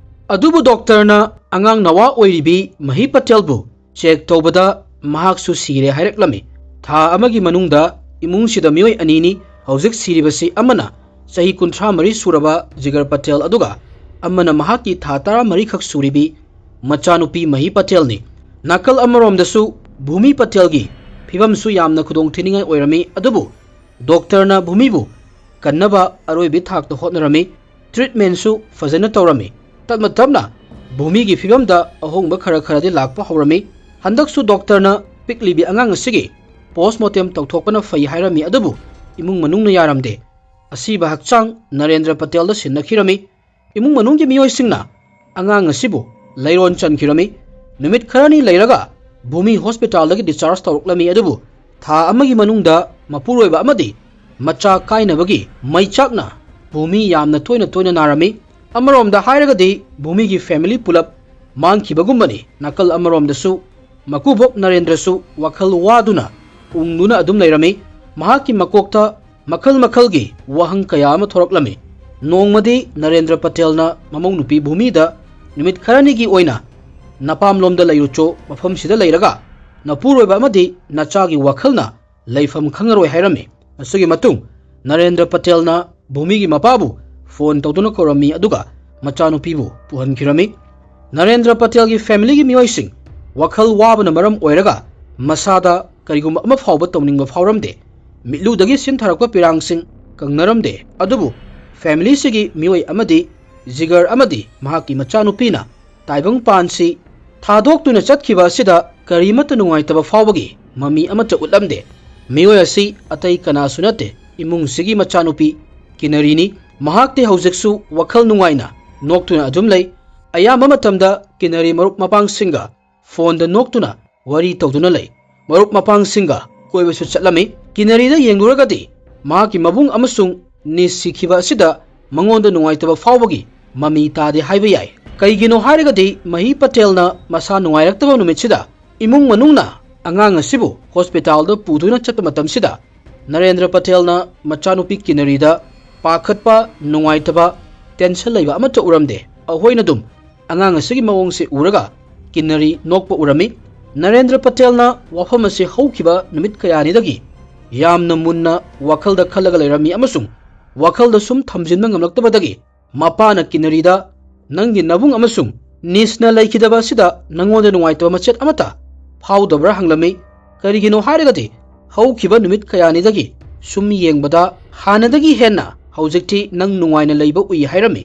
ꯑꯗꯨꯕꯨ ꯗꯣꯛꯇꯔꯅ ꯑꯉꯥꯡ ꯅꯋꯥ ꯑꯣꯏꯔꯤꯕꯤ ꯃꯍꯤ ꯄꯇꯦꯜꯕꯨ ꯆꯦꯛ ꯇꯧꯕꯗ ꯃꯍꯥꯛꯁꯨ ꯁꯤꯔꯦ ꯍꯥꯏꯔꯛꯂꯝꯃꯤ꯫ ꯊꯥ ꯑꯃꯒꯤ ꯃꯅꯨꯡꯗ ꯏꯃꯨꯡꯁꯤꯗ ꯃꯤꯑꯣꯏ ꯑꯅꯤꯅꯤ ꯍꯧꯖꯤꯛ ꯁꯤꯔꯤꯕꯁꯤ, ꯑꯃꯅ ꯆꯍꯤ ꯀꯨꯟꯊ꯭ꯔꯥ ꯃꯔꯤ ꯁꯨꯔꯕ ꯖꯤꯒꯔ ꯄꯇꯦꯜ, ꯑꯗꯨꯒ ꯑꯃꯅ ꯃꯍꯥꯛꯀꯤ ꯊꯥ ꯇꯔꯥꯃꯔꯤ ꯈꯛ ꯁꯨꯔꯤꯕꯤ ꯃꯆꯥꯅꯨꯄꯤ ꯃꯍꯤ ꯄꯇꯦꯜꯅꯤ꯫ ꯅꯥꯀꯜ ꯑꯃꯔꯣꯝꯗꯁꯨ ꯚꯨꯃꯤ ꯄꯇꯦꯜꯒꯤ ꯐꯤꯕꯝꯁꯨ ꯌꯥꯝꯅ ꯈꯨꯗꯣꯡ ꯊꯤꯅꯤꯡꯉꯥꯏ ꯑꯣꯏꯔꯝꯃꯤ, ꯑꯗꯨꯕꯨ ꯗꯣꯛꯇꯔꯅ ꯚꯨꯃꯤꯕꯨ ꯀꯟꯅꯕ ꯑꯔꯣꯏꯕꯤ ꯊꯥꯛꯇ ꯍꯣꯠꯅꯔꯝꯃꯤ꯫ ꯇ꯭ꯔꯤꯠꯃꯦꯟꯁꯨ ꯐꯖꯅ ꯇꯧꯔꯝꯃꯤ꯫ ꯇꯞꯅ ꯇꯞꯅ ꯚꯨꯃꯤꯒꯤ ꯐꯤꯕꯝꯗ ꯑꯍꯣꯡꯕ ꯈꯔ ꯈꯔꯗꯤ ꯂꯥꯛꯄ ꯍꯧꯔꯝꯃꯤ꯫ ꯍꯟꯗꯛꯁꯨ ꯗꯣꯛꯇꯔꯅ ꯄꯤꯛꯂꯤꯕꯤ ꯑꯉꯥꯡ ꯑꯁꯤꯒꯤ ꯄꯣꯁꯃꯣꯔꯇꯦꯝ ꯇꯧꯊꯣꯛꯄꯅ ꯐꯩ ꯍꯥꯏꯔꯝꯃꯤ, ꯑꯗꯨꯕꯨ ꯏꯃꯨꯡ ꯃꯅꯨꯡꯅ ꯌꯥꯔꯝꯗꯦ꯫ ꯑꯁꯤꯕ ꯍꯛꯆꯥꯡ ꯅꯔꯦꯟꯗ꯭ꯔ ꯄꯇꯦꯜꯗ ꯁꯤꯟꯅꯈꯤꯔꯝꯃꯤ꯫ ꯏꯃꯨꯡ ꯃꯅꯨꯡꯒꯤ ꯃꯤꯑꯣꯏꯁꯤꯡꯅ ꯑꯉꯥꯡ ꯑꯁꯤꯕꯨ ꯂꯩꯔꯣꯟ ꯆꯟꯈꯤꯔꯝꯃꯤ꯫ ꯅꯨꯃꯤꯠ ꯈꯔꯅꯤ ꯂꯩꯔꯒ ꯚꯨꯃꯤ ꯍꯣꯁꯄꯤꯇꯥꯜꯗꯒꯤ ꯗꯤꯁꯆꯥꯔꯖ ꯇꯧꯔꯛꯂꯝꯃꯤ, ꯑꯗꯨꯕꯨ ꯊꯥ ꯑꯃꯒꯤ ꯃꯅꯨꯡꯗ ꯃꯄꯨꯔꯣꯏꯕ ꯑꯃꯗꯤ ꯃꯆꯥ ꯀꯥꯏꯅꯕꯒꯤ ꯃꯩꯆꯥꯛꯅ ꯚꯨꯃꯤ ꯌꯥꯝꯅ ꯇꯣꯏꯅ ꯇꯣꯏꯅ ꯅꯥꯔꯝꯃꯤ꯫ ꯑꯃꯔꯣꯝꯗ ꯍꯥꯏꯔꯒꯗꯤ ꯚꯨꯃꯤꯒꯤ ꯐꯦꯃꯤꯂꯤ ꯄꯨꯂꯞ ꯃꯥꯡꯈꯤꯕꯒꯨꯝꯕꯅꯤ꯫ ꯅꯥꯀꯜ ꯑꯃꯔꯣꯝꯗꯁꯨ ꯃꯀꯨꯕꯣꯛ ꯅꯔꯦꯟꯗ꯭ꯔꯁꯨ ꯋꯥꯈꯜ ꯋꯥꯗꯨꯅ ꯎꯪꯗꯨꯅ ꯑꯗꯨꯝ ꯂꯩꯔꯝꯃꯤ꯫ ꯃꯍꯥꯛꯀꯤ ꯃꯀꯣꯛꯇ ꯃꯈꯜ ꯃꯈꯜꯒꯤ ꯋꯥꯍꯪ ꯀꯌꯥ ꯑꯃ ꯊꯣꯔꯛꯂꯝꯃꯤ꯫ ꯅꯣꯡꯃꯗꯤ ꯅꯔꯦꯟꯗ꯭ꯔ ꯄꯇꯦꯜꯅ ꯃꯃꯧ ꯅꯨꯄꯤ ꯚꯨꯃꯤꯗ ꯅꯨꯃꯤꯠ ꯈꯔꯅꯤꯒꯤ ꯑꯣꯏꯅ ꯅꯄꯥꯝꯂꯣꯝꯗ ꯂꯩꯔꯨꯆꯣ, ꯃꯐꯝꯁꯤꯗ ꯂꯩꯔꯒ ꯅꯄꯨꯔꯣꯏꯕ ꯑꯃꯗꯤ ꯅꯆꯥꯒꯤ ꯋꯥꯈꯜꯅ ꯂꯩꯐꯝ ꯈꯪꯉꯔꯣꯏ ꯍꯥꯏꯔꯝꯃꯤ꯫ ꯑꯁꯤꯒꯤ ꯃꯇꯨꯡ ꯅꯔꯦꯟꯗ꯭ꯔ ꯄꯇꯦꯜꯅ ꯚꯨꯃꯤꯒꯤ ꯃꯄꯥꯕꯨ ꯐꯣꯟ ꯇꯧꯗꯨꯅ ꯀꯧꯔꯝꯃꯤ, ꯑꯗꯨꯒ ꯃꯆꯥꯅꯨꯄꯤꯕꯨ ꯄꯨꯍꯟꯈꯤꯔꯝꯃꯤ꯫ ꯅꯔꯦꯟꯗ꯭ꯔ ꯄꯇꯦꯜꯒꯤ ꯐꯦꯃꯤꯂꯤꯒꯤ ꯃꯤꯑꯣꯏꯁꯤꯡ ꯋꯥꯈꯜ ꯋꯥꯕꯅ ꯃꯔꯝ ꯑꯣꯏꯔꯒ ꯃꯁꯥꯗ ꯀꯔꯤꯒꯨꯝꯕ ꯑꯃ ꯐꯥꯎꯕ ꯇꯧꯅꯤꯡꯕ ꯐꯥꯎꯔꯝꯗꯦ꯫ ꯃꯤꯠꯂꯨꯗꯒꯤ ꯁꯤꯟꯊꯔꯛꯄ ꯄꯤꯔꯥꯡꯁꯤꯡ ꯀꯪꯅꯔꯝꯗꯦ꯫ ꯑꯗꯨꯕꯨ ꯐꯦꯃꯤꯂꯤꯁꯤꯒꯤ ꯃꯤꯑꯣꯏ ꯑꯃꯗꯤ ꯖꯤꯒꯔ ꯑꯃꯗꯤ ꯃꯍꯥꯛꯀꯤ ꯃꯆꯥꯅꯨꯄꯤꯅ ꯇꯥꯏꯕꯪꯄꯥꯟꯁꯤ ꯊꯥꯗꯣꯛꯇꯨꯅ ꯆꯠꯈꯤꯕ ꯑꯁꯤꯗ ꯀꯔꯤꯃꯠꯇ ꯅꯨꯡꯉꯥꯏꯇꯕ ꯐꯥꯎꯕꯒꯤ ꯃꯃꯤ ꯑꯃꯠꯇ ꯎꯠꯂꯝꯗꯦ꯫ ꯃꯤꯑꯣꯏ ꯑꯁꯤ ꯑꯇꯩ ꯀꯅꯥꯁꯨ ꯅꯠꯇꯦ, ꯏꯃꯨꯡꯁꯤꯒꯤ ꯃꯆꯥꯅꯨꯄꯤ ꯀꯤꯅꯔꯤꯅꯤ꯫ ꯃꯍꯥꯛꯇꯤ ꯍꯧꯖꯤꯛꯁꯨ ꯋꯥꯈꯜ ꯅꯨꯡꯉꯥꯏꯅ ꯅꯣꯛꯇꯨꯅ ꯑꯗꯨꯝ ꯂꯩ꯫ ꯑꯌꯥꯝꯕ ꯃꯇꯝꯗ ꯀꯤꯅꯔꯤ ꯃꯔꯨꯞ ꯃꯄꯥꯡꯁꯤꯡꯒ ꯐꯣꯟꯗ ꯅꯣꯛꯇꯨꯅ ꯋꯥꯔꯤ ꯇꯧꯗꯨꯅ ꯂꯩ꯫ ꯃꯔꯨꯞ ꯃꯄꯥꯡꯁꯤꯡꯒ ꯀꯣꯏꯕꯁꯨ ꯆꯠꯂꯝꯃꯤ꯫ ꯀꯤꯅꯔꯤꯗ ꯌꯦꯡꯂꯨꯔꯒꯗꯤ ꯃꯍꯥꯛꯀꯤ ꯃꯕꯨꯡ ꯑꯃꯁꯨꯡ ꯅꯤꯁ ꯁꯤꯈꯤꯕ ꯑꯁꯤꯗ ꯃꯉꯣꯟꯗ ꯅꯨꯡꯉꯥꯏꯇꯕ ꯐꯥꯎꯕꯒꯤ ꯃꯃꯤ ꯇꯥꯗꯦ ꯍꯥꯏꯕ ꯌꯥꯏ꯫ ꯀꯩꯒꯤꯅꯣ ꯍꯥꯏꯔꯒꯗꯤ ꯃꯍꯤ ꯄꯇꯦꯜꯅ ꯃꯁꯥ ꯅꯨꯡꯉꯥꯏꯔꯛꯇꯕ ꯅꯨꯃꯤꯠꯁꯤꯗ ꯏꯃꯨꯡ ꯃꯅꯨꯡꯅ ꯑꯉꯥꯡ ꯑꯁꯤꯕꯨ ꯍꯣꯁꯄꯤꯇꯥꯜꯗ ꯄꯨꯗꯨꯅ ꯆꯠꯄ ꯃꯇꯝꯁꯤꯗ ꯅꯔꯦꯟꯗ꯭ꯔ ꯄꯇꯦꯜꯅ ꯃꯆꯥꯅꯨꯄꯤ ꯀꯤꯅꯔꯤꯗ ꯄꯥꯈꯠꯄ, ꯅꯨꯡꯉꯥꯏꯇꯕ, ꯇꯦꯟꯁꯟ ꯂꯩꯕ ꯑꯃꯠꯇ ꯎꯔꯝꯗꯦ꯫ ꯑꯍꯣꯏꯅ ꯑꯗꯨꯝ ꯑꯉꯥꯡ ꯑꯁꯤꯒꯤ ꯃꯑꯣꯡꯁꯦ ꯎꯔꯒ ꯀꯤꯟꯅꯔꯤ ꯅꯣꯛꯄ ꯎꯔꯝꯃꯤ꯫ ꯅꯔꯦꯟꯗ꯭ꯔ ꯄꯇꯦꯜꯅ ꯋꯥꯐꯝ ꯑꯁꯤ ꯍꯧꯈꯤꯕ ꯅꯨꯃꯤꯠ ꯀꯌꯥꯅꯤꯗꯒꯤ ꯌꯥꯝꯅ ꯃꯨꯟꯅ ꯋꯥꯈꯜꯗ ꯈꯜꯂꯒ ꯂꯩꯔꯝꯃꯤ ꯑꯃꯁꯨꯡ ꯋꯥꯈꯜꯗ ꯁꯨꯝ ꯊꯝꯖꯤꯟꯕ ꯉꯝꯂꯛꯇꯕꯗꯒꯤ ꯃꯄꯥꯅ ꯀꯤꯟꯅꯔꯤꯗ, "ꯅꯪꯒꯤ ꯅꯕꯨꯡ ꯑꯃꯁꯨꯡ ꯅꯤꯁꯅ ꯂꯩꯈꯤꯗꯕ ꯑꯁꯤꯗ ꯅꯉꯣꯟꯗ ꯅꯨꯡꯉꯥꯏꯇꯕ ꯃꯆꯦꯠ ꯑꯃꯠꯇ ꯐꯥꯎꯗꯕ꯭ꯔꯥ?" ꯍꯪꯂꯝꯃꯤ꯫ "ꯀꯔꯤꯒꯤꯅꯣ ꯍꯥꯏꯔꯒꯗꯤ ꯍꯧꯈꯤꯕ ꯅꯨꯃꯤꯠ ꯀꯌꯥꯅꯤꯗꯒꯤ ꯁꯨꯝ ꯌꯦꯡꯕꯗ ꯍꯥꯟꯅꯗꯒꯤ ꯍꯦꯟꯅ ꯍꯧꯖꯤꯛꯇꯤ ꯅꯪ ꯅꯨꯡꯉꯥꯏꯅ ꯂꯩꯕ ꯎꯏ" ꯍꯥꯏꯔꯝꯃꯤ꯫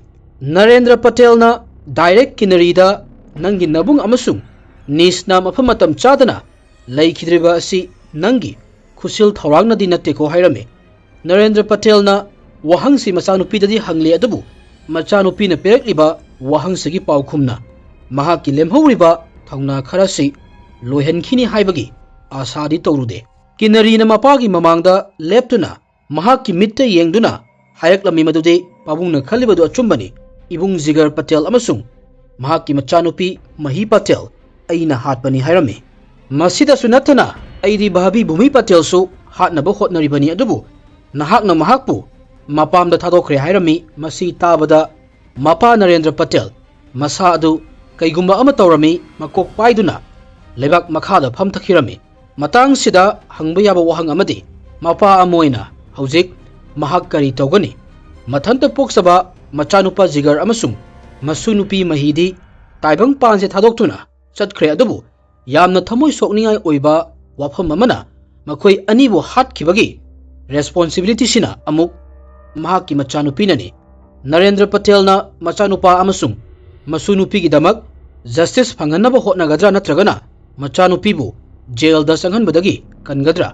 ꯅꯔꯦꯟꯗ꯭ꯔ ꯄꯇꯦꯜꯅ ꯗꯥꯏꯔꯦꯛ ꯀꯤꯟꯅꯔꯤꯗ, "ꯅꯪꯒꯤ ꯅꯕꯨꯡ ꯑꯃꯁꯨꯡ ꯅꯤꯁꯅ ꯃꯐꯝ ꯃꯇꯝ ꯆꯥꯗꯅ ꯂꯩꯈꯤꯗ꯭ꯔꯤꯕ ꯑꯁꯤ ꯅꯪꯒꯤ ꯈꯨꯠꯁꯤꯜ ꯊꯧꯔꯥꯡꯅꯗꯤ ꯅꯠꯇꯦꯀꯣ" ꯍꯥꯏꯔꯝꯃꯤ꯫ ꯅꯔꯦꯟꯗ꯭ꯔ ꯄꯇꯦꯜꯅ ꯋꯥꯍꯪꯁꯤ ꯃꯆꯥꯅꯨꯄꯤꯗꯗꯤ ꯍꯪꯂꯤ, ꯑꯗꯨꯕꯨ ꯃꯆꯥꯅꯨꯄꯤꯅ ꯄꯤꯔꯛꯂꯤꯕ ꯋꯥꯍꯪꯁꯤꯒꯤ ꯄꯥꯎꯈꯨꯝꯅ ꯃꯍꯥꯛꯀꯤ ꯂꯦꯝꯍꯧꯔꯤꯕ ꯊꯧꯅꯥ ꯈꯔꯁꯤ ꯂꯣꯏꯍꯟꯈꯤꯅꯤ ꯍꯥꯏꯕꯒꯤ ꯑꯥꯁꯥꯗꯤ ꯇꯧꯔꯨꯗꯦ꯫ ꯀꯤꯟꯅꯔꯤꯅ ꯃꯄꯥꯒꯤ ꯃꯃꯥꯡꯗ ꯂꯦꯞꯇꯨꯅ ꯃꯍꯥꯛꯀꯤ ꯃꯤꯠꯇ ꯌꯦꯡꯗꯨꯅ ꯍꯥꯏꯔꯛꯂꯝꯃꯤ ꯃꯗꯨꯗꯤ, "ꯄꯥꯕꯨꯡꯅ ꯈꯜꯂꯤꯕꯗꯨ ꯑꯆꯨꯝꯕꯅꯤ꯫ ꯏꯕꯨꯡ ꯖꯤꯒꯔ ꯄꯇꯦꯜ ꯑꯃꯁꯨꯡ ꯃꯍꯥꯛꯀꯤ ꯃꯆꯥꯅꯨꯄꯤ ꯃꯍꯤ ꯄꯇꯦꯜ ꯑꯩꯅ ꯍꯥꯠꯄꯅꯤ" ꯍꯥꯏꯔꯝꯃꯤ꯫ "ꯃꯁꯤꯗꯁꯨ ꯅꯠꯇꯅ ꯑꯩꯗꯤ ꯚꯥꯕꯤ ꯚꯨꯃꯤ ꯄꯇꯦꯜꯁꯨ ꯍꯥꯠꯅꯕ ꯍꯣꯠꯅꯔꯤꯕꯅꯤ, ꯑꯗꯨꯕꯨ ꯅꯍꯥꯛꯅ ꯃꯍꯥꯛꯄꯨ ꯃꯄꯥꯝꯗ ꯊꯥꯗꯣꯛꯈ꯭ꯔꯦ" ꯍꯥꯏꯔꯝꯃꯤ꯫ ꯃꯁꯤ ꯇꯥꯕꯗ ꯃꯄꯥ ꯅꯔꯦꯟꯗ꯭ꯔ ꯄꯇꯦꯜ ꯃꯁꯥ ꯑꯗꯨ ꯀꯩꯒꯨꯝꯕ ꯑꯃ ꯇꯧꯔꯝꯃꯤ, ꯃꯀꯣꯛ ꯄꯥꯏꯗꯨꯅ ꯂꯩꯕꯥꯛ ꯃꯈꯥꯗ ꯐꯝꯊꯈꯤꯔꯝꯃꯤ꯫ ꯃꯇꯥꯡꯁꯤꯗ ꯍꯪꯕ ꯌꯥꯕ ꯋꯥꯍꯪ ꯑꯃꯗꯤ, ꯃꯄꯥ ꯑꯃ ꯑꯣꯏꯅ ꯍꯧꯖꯤꯛ ꯃꯍꯥꯛ ꯀꯔꯤ ꯇꯧꯒꯅꯤ? ꯃꯊꯟꯇ ꯄꯣꯛꯆꯕ ꯃꯆꯥꯅꯨꯄꯥ ꯖꯤꯒꯔ ꯑꯃꯁꯨꯡ ꯃꯁꯨ ꯅꯨꯄꯤ ꯃꯍꯤꯗꯤ ꯇꯥꯏꯕꯪ ꯄꯥꯟꯁꯦ ꯊꯥꯗꯣꯛꯇꯨꯅ ꯆꯠꯈ꯭ꯔꯦ, ꯑꯗꯨꯕꯨ ꯌꯥꯝꯅ ꯊꯃꯣꯏ ꯁꯣꯛꯅꯤꯡꯉꯥꯏ ꯑꯣꯏꯕ ꯋꯥꯐꯝ ꯑꯃꯅ, ꯃꯈꯣꯏ ꯑꯅꯤꯕꯨ ꯍꯥꯠꯈꯤꯕꯒꯤ ꯔꯦꯁꯄꯣꯟꯁꯤꯕꯤꯂꯤꯇꯤꯁꯤꯅ ꯑꯃꯨꯛ ꯃꯍꯥꯛꯀꯤ ꯃꯆꯥꯅꯨꯄꯤꯅꯅꯤ꯫ ꯅꯔꯦꯟꯗ꯭ꯔ ꯄꯇꯦꯜꯅ ꯃꯆꯥꯅꯨꯄꯥ ꯑꯃꯁꯨꯡ ꯃꯁꯨ ꯅꯨꯄꯤꯒꯤꯗꯃꯛ ꯖꯁꯇꯤꯁ ꯐꯪꯍꯟꯅꯕ ꯍꯣꯠꯅꯒꯗ꯭ꯔꯥ ꯅꯠꯇ꯭ꯔꯒꯅ ꯃꯆꯥꯅꯨꯄꯤꯕꯨ ꯖꯦꯜꯗ ꯆꯪꯍꯟꯕꯗꯒꯤ ꯀꯟꯒꯗ꯭ꯔꯥ?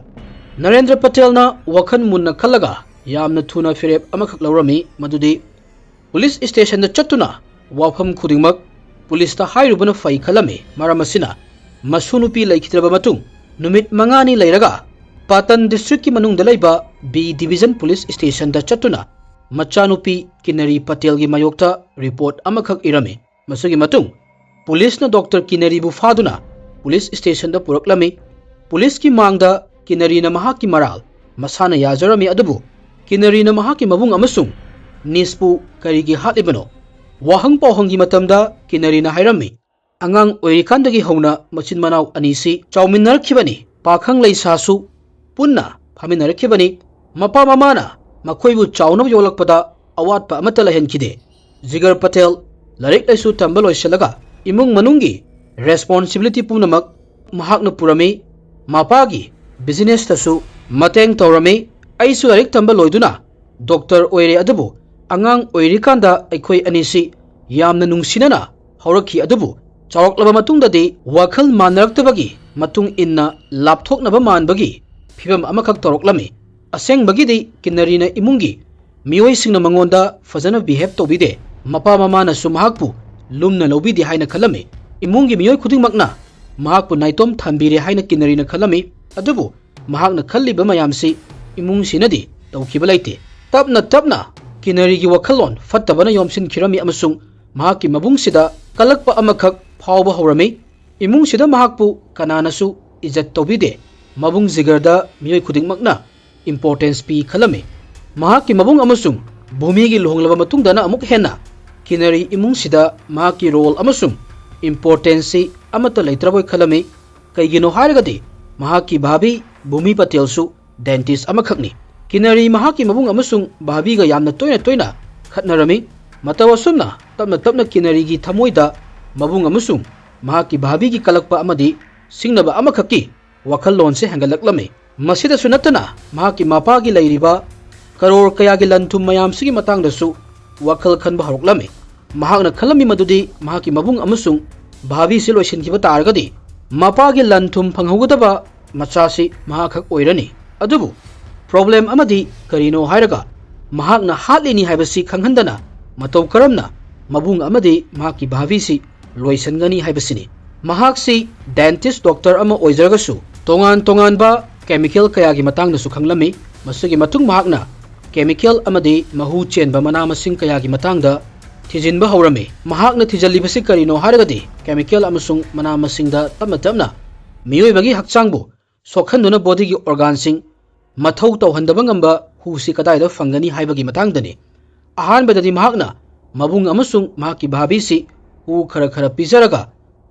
ꯅꯔꯦꯟꯗ꯭ꯔ ꯄꯇꯦꯜꯅ ꯋꯥꯈꯜ ꯃꯨꯟꯅ ꯈꯜꯂꯒ ꯌꯥꯝꯅ ꯊꯨꯅ ꯐꯤꯔꯦꯞ ꯑꯃꯈꯛ ꯂꯧꯔꯝꯃꯤ, ꯃꯗꯨꯗꯤ ꯄꯨꯂꯤꯁ ꯁ꯭ꯇꯦꯁꯟꯗ ꯆꯠꯇꯨꯅ ꯋꯥꯐꯝ ꯈꯨꯗꯤꯡꯃꯛ ꯄꯨꯂꯤꯁꯇ ꯍꯥꯏꯔꯨꯕꯅ ꯐꯩ ꯈꯜꯂꯝꯃꯤ꯫ ꯃꯔꯝ ꯑꯁꯤꯅ, ꯃꯁꯨ ꯅꯨꯄꯤ ꯂꯩꯈꯤꯗ꯭ꯔꯕ ꯃꯇꯨꯡ ꯅꯨꯃꯤꯠ ꯃꯉꯥꯅꯤ ꯂꯩꯔꯒ ꯄꯥꯇꯟ ꯗꯤꯁꯇ꯭ꯔꯤꯛꯀꯤ ꯃꯅꯨꯡꯗ ꯂꯩꯕ ꯕꯤ ꯗꯤꯕꯤꯖꯟ ꯄꯨꯂꯤꯁ ꯁ꯭ꯇꯦꯁꯟꯗ ꯆꯠꯇꯨꯅ ꯃꯆꯥꯅꯨꯄꯤ ꯀꯤꯅꯔꯤ ꯄꯇꯦꯜꯒꯤ ꯃꯥꯌꯣꯛꯇ ꯔꯤꯄꯣꯔꯠ ꯑꯃꯈꯛ ꯏꯔꯝꯃꯤ꯫ ꯃꯁꯤꯒꯤ ꯃꯇꯨꯡ ꯄꯨꯂꯤꯁꯅ ꯗꯣꯛꯇꯔ ꯀꯤꯅꯔꯤꯕꯨ ꯐꯥꯗꯨꯅ ꯄꯨꯂꯤꯁ ꯁ꯭ꯇꯦꯁꯟꯗ ꯄꯨꯔꯛꯂꯝꯃꯤ꯫ ꯄꯨꯂꯤꯁꯀꯤ ꯃꯥꯡꯗ ꯀꯤꯅꯔꯤꯅ ꯃꯍꯥꯛꯀꯤ ꯃꯔꯥꯜ ꯃꯁꯥꯅ ꯌꯥꯖꯔꯝꯃꯤ, ꯑꯗꯨꯕꯨ ꯀꯤꯅꯔꯤꯅ ꯃꯍꯥꯛꯀꯤ ꯃꯕꯨꯡ ꯑꯃꯁꯨꯡ ꯅꯤꯁꯄꯨ ꯀꯔꯤꯒꯤ ꯍꯥꯠꯂꯤꯕꯅꯣ? ꯋꯥꯍꯪ ꯄꯥꯎꯍꯪꯒꯤ ꯃꯇꯝꯗ ꯀꯤꯅꯔꯤꯅ ꯍꯥꯏꯔꯝꯃꯤ, "ꯑꯉꯥꯡ ꯑꯣꯏꯔꯤꯀꯥꯟꯗꯒꯤ ꯍꯧꯅ ꯃꯆꯤꯟ ꯃꯅꯥꯎ ꯑꯅꯤꯁꯤ ꯆꯥꯎꯃꯤꯟꯅꯔꯛꯈꯤꯕꯅꯤ, ꯄꯥꯈꯪ ꯂꯩꯁꯥꯁꯨ ꯄꯨꯟꯅ ꯐꯥꯃꯤꯟꯅꯔꯛꯈꯤꯕꯅꯤ꯫ ꯃꯄꯥ ꯃꯃꯥꯅ ꯃꯈꯣꯏꯕꯨ ꯆꯥꯎꯅꯕ ꯌꯣꯛꯂꯛꯄꯗ ꯑꯋꯥꯠꯄ ꯑꯃꯠꯇ ꯂꯩꯍꯟꯈꯤꯗꯦ꯫ ꯖꯤꯒꯔ ꯄꯇꯦꯜ ꯂꯥꯏꯔꯤꯛ ꯂꯥꯏꯁꯨ ꯇꯝꯕ ꯂꯣꯏꯁꯤꯜꯂꯒ ꯏꯃꯨꯡ ꯃꯅꯨꯡꯒꯤ responsibility ꯄꯨꯝꯅꯃꯛ ꯃꯍꯥꯛꯅ ꯄꯨꯔꯝꯃꯤ꯫ ꯃꯄꯥꯒꯤ businessꯇꯁꯨ ꯃꯇꯦꯡ ꯇꯧꯔꯝꯃꯤ꯫ ꯑꯩꯁꯨ ꯂꯥꯏꯔꯤꯛ ꯇꯝꯕ ꯂꯣꯏꯗꯨꯅ ꯗꯣꯛꯇꯔ ꯑꯣꯏꯔꯦ, ꯑꯗꯨꯕꯨ ꯑꯉꯥꯡ ꯑꯣꯏꯔꯤꯀꯥꯟꯗ ꯑꯩꯈꯣꯏ ꯑꯅꯤꯁꯤ ꯌꯥꯝꯅ ꯅꯨꯡꯁꯤꯅꯅ ꯍꯧꯔꯛꯈꯤ, ꯑꯗꯨꯕꯨ ꯆꯥꯎꯔꯛꯂꯕ ꯃꯇꯨꯡꯗꯗꯤ ꯋꯥꯈꯜ ꯃꯥꯟꯅꯔꯛꯇꯕꯒꯤ ꯃꯇꯨꯡ ꯏꯟꯅ ꯂꯥꯞꯊꯣꯛꯅꯕ ꯃꯥꯟꯕꯒꯤ ꯐꯤꯕꯝ ꯑꯃꯈꯛ ꯇꯧꯔꯛꯂꯝꯃꯤ꯫ ꯑꯁꯦꯡꯕꯒꯤꯗꯤ ꯀꯤꯟꯅꯔꯤꯅ ꯏꯃꯨꯡꯒꯤ ꯃꯤꯑꯣꯏꯁꯤꯡꯅ ꯃꯉꯣꯟꯗ ꯐꯖꯅ behave ꯇꯧꯕꯤꯗꯦ꯫ ꯃꯄꯥ ꯃꯃꯥꯅꯁꯨ ꯃꯍꯥꯛꯄꯨ ꯂꯨꯝꯅ ꯂꯧꯕꯤꯗꯦ ꯍꯥꯏꯅ ꯈꯜꯂꯝꯃꯤ꯫ ꯏꯃꯨꯡꯒꯤ ꯃꯤꯑꯣꯏ ꯈꯨꯗꯤꯡꯃꯛꯅ ꯃꯍꯥꯛꯄꯨ ꯅꯥꯏꯇꯣꯝ ꯊꯝꯕꯤꯔꯦ ꯍꯥꯏꯅ ꯀꯤꯟꯅꯔꯤꯅ ꯈꯜꯂꯝꯃꯤ꯫ ꯑꯗꯨꯕꯨ ꯃꯍꯥꯛꯅ ꯈꯜꯂꯤꯕ ꯃꯌꯥꯝꯁꯤ ꯏꯃꯨꯡꯁꯤꯅꯗꯤ ꯇꯧꯈꯤꯕ ꯂꯩꯇꯦ꯫ ꯇꯞꯅ ꯇꯞꯅ ꯀꯤꯟꯅꯔꯤꯒꯤ ꯋꯥꯈꯜꯂꯣꯟ ꯐꯠꯇꯕꯅ ꯌꯣꯝꯁꯤꯟꯈꯤꯔꯝꯃꯤ ꯑꯃꯁꯨꯡ ꯃꯍꯥꯛꯀꯤ ꯃꯕꯨꯡꯁꯤꯗ ꯀꯜꯂꯛꯄ ꯑꯃꯈꯛ ꯐꯥꯎꯕ ꯍꯧꯔꯝꯃꯤ꯫ ꯏꯃꯨꯡꯁꯤꯗ ꯃꯍꯥꯛꯄꯨ ꯀꯅꯥꯅꯁꯨ ꯏꯖꯠ ꯇꯧꯕꯤꯗꯦ꯫ ꯃꯕꯨꯡ ꯖꯤꯒꯔꯗ ꯃꯤꯑꯣꯏ ꯈꯨꯗꯤꯡꯃꯛꯅ importance ꯄꯤ ꯈꯜꯂꯝꯃꯤ꯫ ꯃꯍꯥꯛꯀꯤ ꯃꯕꯨꯡ ꯑꯃꯁꯨꯡ ꯚꯨꯃꯤꯒꯤ ꯂꯨꯍꯣꯡꯂꯕ ꯃꯇꯨꯡꯗꯅ ꯑꯃꯨꯛ ꯍꯦꯟꯅ ꯀꯤꯟꯅꯔꯤ ꯏꯃꯨꯡꯁꯤꯗ ꯃꯍꯥꯛꯀꯤ role ꯑꯃꯁꯨꯡ importanceꯁꯤ ꯑꯃꯠꯇ ꯂꯩꯇ꯭ꯔꯕꯣꯏ ꯈꯜꯂꯝꯃꯤ꯫ ꯀꯩꯒꯤꯅꯣ ꯍꯥꯏꯔꯒꯗꯤ ꯃꯍꯥꯛꯀꯤ ꯚꯥꯕꯤ ꯚꯨꯃꯤ ꯄꯇꯦꯜꯁꯨ dentist ꯑꯃꯈꯛꯅꯤ꯫ ꯀꯤꯟꯅꯔꯤ ꯃꯍꯥꯛꯀꯤ ꯃꯕꯨꯡ ꯑꯃꯁꯨꯡ ꯚꯥꯕꯤꯒ ꯌꯥꯝꯅ ꯇꯣꯏꯅ ꯇꯣꯏꯅ ꯈꯠꯅꯔꯝꯃꯤ꯫ ꯃꯇꯧ ꯑꯁꯨꯝꯅ ꯇꯞꯅ ꯇꯞꯅ ꯀꯤꯟꯅꯔꯤꯒꯤ ꯊꯃꯣꯏꯗ ꯃꯕꯨꯡ ꯑꯃꯁꯨꯡ ꯃꯍꯥꯛꯀꯤ ꯚꯥꯕꯤꯒꯤ ꯀꯂꯛꯄ ꯑꯃꯗꯤ ꯁꯤꯡꯅꯕ ꯑꯃꯈꯛꯀꯤ ꯋꯥꯈꯜꯂꯣꯟꯁꯦ ꯍꯦꯟꯒꯠꯂꯛꯂꯝꯃꯤ꯫ ꯃꯁꯤꯗꯁꯨ ꯅꯠꯇꯅ ꯃꯍꯥꯛꯀꯤ ꯃꯄꯥꯒꯤ ꯂꯩꯔꯤꯕ ꯀꯔꯣꯔ ꯀꯌꯥꯒꯤ ꯂꯟ ꯊꯨꯝ ꯃꯌꯥꯝꯁꯤꯒꯤ ꯃꯇꯥꯡꯗꯁꯨ ꯋꯥꯈꯜ ꯈꯟꯕ ꯍꯧꯔꯛꯂꯝꯃꯤ꯫ ꯃꯍꯥꯛꯅ ꯈꯜꯂꯝꯃꯤ ꯃꯗꯨꯗꯤ ꯃꯍꯥꯛꯀꯤ ꯃꯕꯨꯡ ꯑꯃꯁꯨꯡ ꯚꯥꯕꯤꯁꯤ ꯂꯣꯏꯁꯤꯟꯈꯤꯕ ꯇꯥꯔꯒꯗꯤ ꯃꯄꯥꯒꯤ ꯂꯟ ꯊꯨꯝ ꯐꯪꯍꯧꯒꯗꯕ ꯃꯆꯥꯁꯤ ꯃꯍꯥꯛꯈꯛ ꯑꯣꯏꯔꯅꯤ꯫ ꯑꯗꯨꯕꯨ problem ꯑꯃꯗꯤ ꯀꯔꯤꯅꯣ ꯍꯥꯏꯔꯒ ꯃꯍꯥꯛꯅ ꯍꯥꯠꯂꯤꯅꯤ ꯍꯥꯏꯕꯁꯤ ꯈꯪꯍꯟꯗꯅ ꯃꯇꯧ ꯀꯔꯝꯅ ꯃꯕꯨꯡ ꯑꯃꯗꯤ ꯃꯍꯥꯛꯀꯤ ꯚꯥꯕꯤꯁꯤ ꯂꯣꯏꯁꯤꯟꯒꯅꯤ ꯍꯥꯏꯕꯁꯤꯅꯤ꯫ ꯃꯍꯥꯛꯁꯤ dentist doctor ꯑꯃ ꯑꯣꯏꯖꯔꯒꯁꯨ ꯇꯣꯉꯥꯟ ꯇꯣꯉꯥꯟꯕ chemical ꯀꯌꯥꯒꯤ ꯃꯇꯥꯡꯗꯁꯨ ꯈꯪꯂꯝꯃꯤ꯫ ꯃꯁꯤꯒꯤ ꯃꯇꯨꯡ ꯃꯍꯥꯛꯅ chemical ꯑꯃꯗꯤ ꯃꯍꯨ ꯆꯦꯟꯕ ꯃꯅꯥ ꯃꯁꯤꯡ ꯀꯌꯥꯒꯤ ꯃꯇꯥꯡꯗ ꯊꯤꯖꯤꯟꯕ ꯍꯧꯔꯝꯃꯤ꯫ ꯃꯍꯥꯛꯅ ꯊꯤꯖꯤꯜꯂꯤꯕꯁꯤ ꯀꯔꯤꯅꯣ ꯍꯥꯏꯔꯒꯗꯤ chemical ꯑꯃꯁꯨꯡ ꯃꯅꯥ ꯃꯁꯤꯡꯗ ꯇꯞꯅ ꯇꯞꯅ ꯃꯤꯑꯣꯏꯕꯒꯤ ꯍꯛꯆꯥꯡꯕꯨ ꯁꯣꯛꯍꯟꯗꯨꯅ bodyꯒꯤ organꯁꯤꯡ ꯃꯊꯧ ꯇꯧꯍꯟꯗꯕ ꯉꯝꯕ ꯍꯨꯁꯤ ꯀꯗꯥꯏꯗ ꯐꯪꯒꯅꯤ ꯍꯥꯏꯕꯒꯤ ꯃꯇꯥꯡꯗꯅꯤ꯫ ꯑꯍꯥꯟꯕꯗꯗꯤ ꯃꯍꯥꯛꯅ ꯃꯕꯨꯡ ꯑꯃꯁꯨꯡ ꯃꯍꯥꯛꯀꯤ ꯚꯥꯕꯤꯁꯤ ꯍꯨ ꯈꯔ ꯈꯔ ꯄꯤꯖꯔꯒ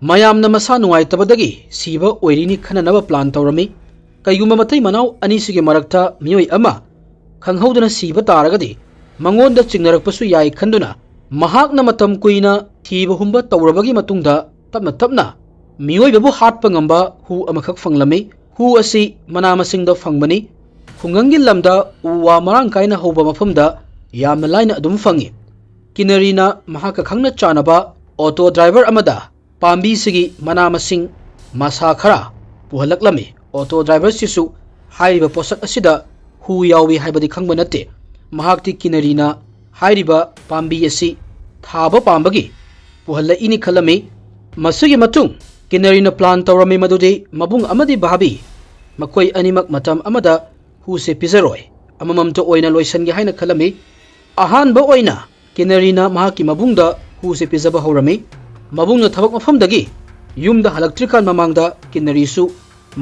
ꯃꯌꯥꯝꯅ ꯃꯁꯥ ꯅꯨꯡꯉꯥꯏꯇꯕꯗꯒꯤ ꯁꯤꯕ ꯑꯣꯏꯔꯤꯅꯤ ꯈꯟꯅꯅꯕ ꯄ꯭ꯂꯥꯟ ꯇꯧꯔꯝꯃꯤ꯫ ꯀꯩꯒꯨꯝꯕ ꯃꯇꯩ ꯃꯅꯥꯎ ꯑꯅꯤꯁꯤꯒꯤ ꯃꯔꯛꯇ ꯃꯤꯑꯣꯏ ꯑꯃ ꯈꯪꯍꯧꯗꯅ ꯁꯤꯕ ꯇꯥꯔꯒꯗꯤ ꯃꯉꯣꯟꯗ ꯆꯤꯡꯅꯔꯛꯄꯁꯨ ꯌꯥꯏ ꯈꯟꯗꯨꯅ ꯃꯍꯥꯛꯅ ꯃꯇꯝ ꯀꯨꯏꯅ ꯊꯤꯕ ꯍꯨꯝꯕ ꯇꯧꯔꯕꯒꯤ ꯃꯇꯨꯡꯗ ꯇꯞꯅ ꯇꯞꯅ ꯃꯤꯑꯣꯏꯕꯕꯨ ꯍꯥꯠꯄ ꯉꯝꯕ ꯍꯨ ꯑꯃꯈꯛ ꯐꯪꯂꯝꯃꯤ꯫ ꯍꯨ ꯑꯁꯤ ꯃꯅꯥ ꯃꯁꯤꯡꯗ ꯐꯪꯕꯅꯤ꯫ ꯈꯨꯡꯒꯪꯒꯤ ꯂꯝꯗ ꯎ ꯋꯥ ꯃꯔꯥꯡ ꯀꯥꯏꯅ ꯍꯧꯕ ꯃꯐꯝꯗ ꯌꯥꯝꯅ ꯂꯥꯏꯅ ꯑꯗꯨꯝ ꯐꯪꯏ꯫ ꯀꯤꯅꯔꯤꯅ ꯃꯍꯥꯛꯀ ꯈꯪꯅ ꯆꯥꯟꯅꯕ ꯑꯣꯇꯣ ꯗ꯭ꯔꯥꯏꯚꯔ ꯑꯃꯗ ꯄꯥꯝꯕꯤꯁꯤꯒꯤ ꯃꯅꯥ ꯃꯁꯤꯡ ꯃꯁꯥ ꯈꯔ ꯄꯨꯍꯜꯂꯛꯂꯝꯃꯤ꯫ ꯑꯣꯇꯣ ꯗ꯭ꯔꯥꯏꯚꯔꯁꯤꯁꯨ ꯍꯥꯏꯔꯤꯕ ꯄꯣꯠꯁꯛ ꯑꯁꯤꯗ ꯍꯨ ꯌꯥꯎꯏ ꯍꯥꯏꯕꯗꯤ ꯈꯪꯕ ꯅꯠꯇꯦ꯫ ꯃꯍꯥꯛꯇꯤ ꯀꯤꯅꯔꯤꯅ ꯍꯥꯏꯔꯤꯕ ꯄꯥꯝꯕꯤ ꯑꯁꯤ ꯊꯥꯕ ꯄꯥꯝꯕꯒꯤ ꯄꯨꯍꯜꯂꯛꯏꯅꯤ ꯈꯜꯂꯝꯃꯤ꯫ ꯃꯁꯤꯒꯤ ꯃꯇꯨꯡ ꯀꯤꯅꯔꯤꯅ ꯄ꯭ꯂꯥꯟ ꯇꯧꯔꯝꯃꯤ ꯃꯗꯨꯗꯤ ꯃꯕꯨꯡ ꯑꯃꯗꯤ ꯚꯥꯕꯤ ꯃꯈꯣꯏ ꯑꯅꯤꯃꯛ ꯃꯇꯝ ꯑꯃꯗ ꯍꯨꯁꯦ ꯄꯤꯖꯔꯣꯏ, ꯑꯃꯃꯝꯇ ꯑꯣꯏꯅ ꯂꯣꯏꯁꯤꯟꯒꯦ ꯍꯥꯏꯅ ꯈꯜꯂꯝꯃꯤ꯫ ꯑꯍꯥꯟꯕ ꯑꯣꯏꯅ ꯀꯤꯅꯔꯤꯅ ꯃꯍꯥꯛꯀꯤ ꯃꯕꯨꯡꯗ ꯍꯨꯁꯦ ꯄꯤꯖꯕ ꯍꯧꯔꯝꯃꯤ꯫ ꯃꯕꯨꯡꯅ ꯊꯕꯛ ꯃꯐꯝꯗꯒꯤ ꯌꯨꯝꯗ ꯍꯜꯂꯛꯇ꯭ꯔꯤꯀꯥꯟ ꯃꯃꯥꯡꯗ ꯀꯤꯅꯔꯤꯁꯨ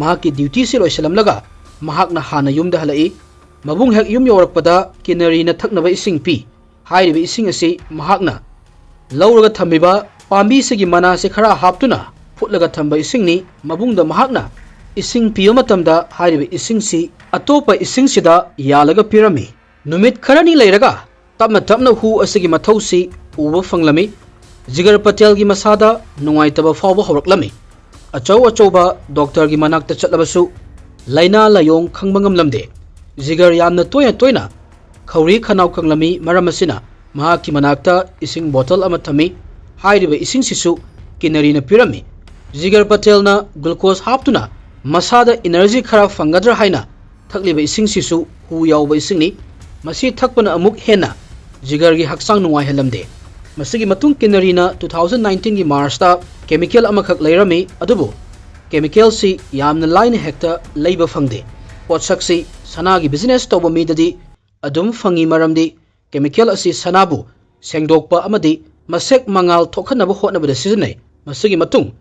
ꯃꯍꯥꯛꯀꯤ ꯗ꯭ꯌꯨꯇꯤꯁꯤ ꯂꯣꯏꯁꯤꯜꯂꯝꯂꯒ ꯃꯍꯥꯛꯅ ꯍꯥꯟꯅ ꯌꯨꯝꯗ ꯍꯜꯂꯛꯏ꯫ ꯃꯕꯨꯡ ꯍꯦꯛ ꯌꯨꯝ ꯌꯧꯔꯛꯄꯗ ꯀꯤꯅꯔꯤꯅ ꯊꯛꯅꯕ ꯏꯁꯤꯡ ꯄꯤ꯫ ꯍꯥꯏꯔꯤꯕ ꯏꯁꯤꯡ ꯑꯁꯤ ꯃꯍꯥꯛꯅ ꯂꯧꯔꯒ ꯊꯝꯃꯤꯕ ꯄꯥꯝꯕꯤꯁꯤꯒꯤ ꯃꯅꯥꯁꯤ ꯈꯔ ꯍꯥꯞꯇꯨꯅ ꯐꯨꯠꯂꯒ ꯊꯝꯕ ꯏꯁꯤꯡꯅꯤ꯫ ꯃꯕꯨꯡꯗ ꯃꯍꯥꯛꯅ ꯏꯁꯤꯡ ꯄꯤꯕ ꯃꯇꯝꯗ ꯍꯥꯏꯔꯤꯕ ꯏꯁꯤꯡꯁꯤ ꯑꯇꯣꯞꯄ ꯏꯁꯤꯡꯁꯤꯗ ꯌꯥꯜꯂꯒ ꯄꯤꯔꯝꯃꯤ꯫ ꯅꯨꯃꯤꯠ ꯈꯔꯅꯤ ꯂꯩꯔꯒ ꯇꯞꯅ ꯇꯞꯅ ꯍꯨ ꯑꯁꯤꯒꯤ ꯃꯊꯧꯁꯤ ꯎꯕ ꯐꯪꯂꯝꯃꯤ꯫ ꯖꯤꯒꯔ ꯄꯇꯦꯜꯒꯤ ꯃꯁꯥꯗ ꯅꯨꯡꯉꯥꯏꯇꯕ ꯐꯥꯎꯕ ꯍꯧꯔꯛꯂꯝꯃꯤ꯫ ꯑꯆꯧ ꯑꯆꯧꯕ ꯗꯣꯛꯇꯔꯒꯤ ꯃꯅꯥꯛꯇ ꯆꯠꯂꯕꯁꯨ ꯂꯥꯏꯅꯥ ꯂꯥꯏꯌꯣꯡ ꯈꯪꯕ ꯉꯝꯂꯝꯗꯦ꯫ ꯖꯤꯒꯔ ꯌꯥꯝꯅ ꯇꯣꯏꯅ ꯇꯣꯏꯅ ꯈꯧꯔꯤ ꯈꯅꯥꯎ ꯀꯪꯂꯝꯃꯤ꯫ ꯃꯔꯝ ꯑꯁꯤꯅ ꯃꯍꯥꯛꯀꯤ ꯃꯅꯥꯛꯇ ꯏꯁꯤꯡ ꯕꯣꯇꯜ ꯑꯃ ꯊꯝꯃꯤ꯫ ꯍꯥꯏꯔꯤꯕ ꯏꯁꯤꯡꯁꯤꯁꯨ ꯀꯤꯅꯔꯤꯅ ꯄꯤꯔꯝꯃꯤ꯫ ꯖꯤꯒꯔ ꯄꯇꯦꯜꯅ ꯒ꯭ꯂꯨꯀꯣꯁ ꯍꯥꯞꯇꯨꯅ ꯃꯁꯥꯗ ꯏꯅꯔꯖꯤ ꯈꯔ ꯐꯪꯒꯗ꯭ꯔꯥ ꯍꯥꯏꯅ ꯊꯛꯂꯤꯕ ꯏꯁꯤꯡꯁꯤꯁꯨ ꯍꯨ ꯌꯥꯎꯕ ꯏꯁꯤꯡꯅꯤ꯫ ꯃꯁꯤ ꯊꯛꯄꯅ ꯑꯃꯨꯛ ꯍꯦꯟꯅ ꯖꯤꯒꯔꯒꯤ ꯍꯛꯆꯥꯡ ꯅꯨꯡꯉꯥꯏꯍꯜꯂꯝꯗꯦ꯫ ꯃꯁꯤꯒꯤ ꯃꯇꯨꯡ ꯀꯤꯅꯔꯤꯅ two thousand nineteenꯒꯤ ꯃꯥꯔꯆꯇ ꯀꯦꯃꯤꯀꯦꯜ ꯑꯃꯈꯛ ꯂꯩꯔꯝꯃꯤ, ꯑꯗꯨꯕꯨ ꯀꯦꯃꯤꯀꯦꯜꯁꯤ ꯌꯥꯝꯅ ꯂꯥꯏꯅ ꯍꯦꯛꯇ ꯂꯩꯕ ꯐꯪꯗꯦ꯫ ꯄꯣꯠꯁꯛꯁꯤ ꯁꯅꯥꯒꯤ ꯕꯤꯖꯤꯅꯦꯁ ꯇꯧꯕ ꯃꯤꯗꯗꯤ ꯑꯗꯨꯝ ꯐꯪꯏ, ꯃꯔꯝꯗꯤ ꯀꯦꯃꯤꯀꯦꯜ ꯑꯁꯤ ꯁꯅꯥꯕꯨ ꯁꯦꯡꯗꯣꯛꯄ ꯑꯃꯗꯤ ꯃꯁꯦꯛ ꯃꯉꯥꯜ ꯊꯣꯛꯍꯟꯅꯕ ꯍꯣꯠꯅꯕꯗ ꯁꯤꯖꯤꯟꯅꯩ꯫ ꯃꯁꯤꯒꯤ ꯃꯇꯨꯡ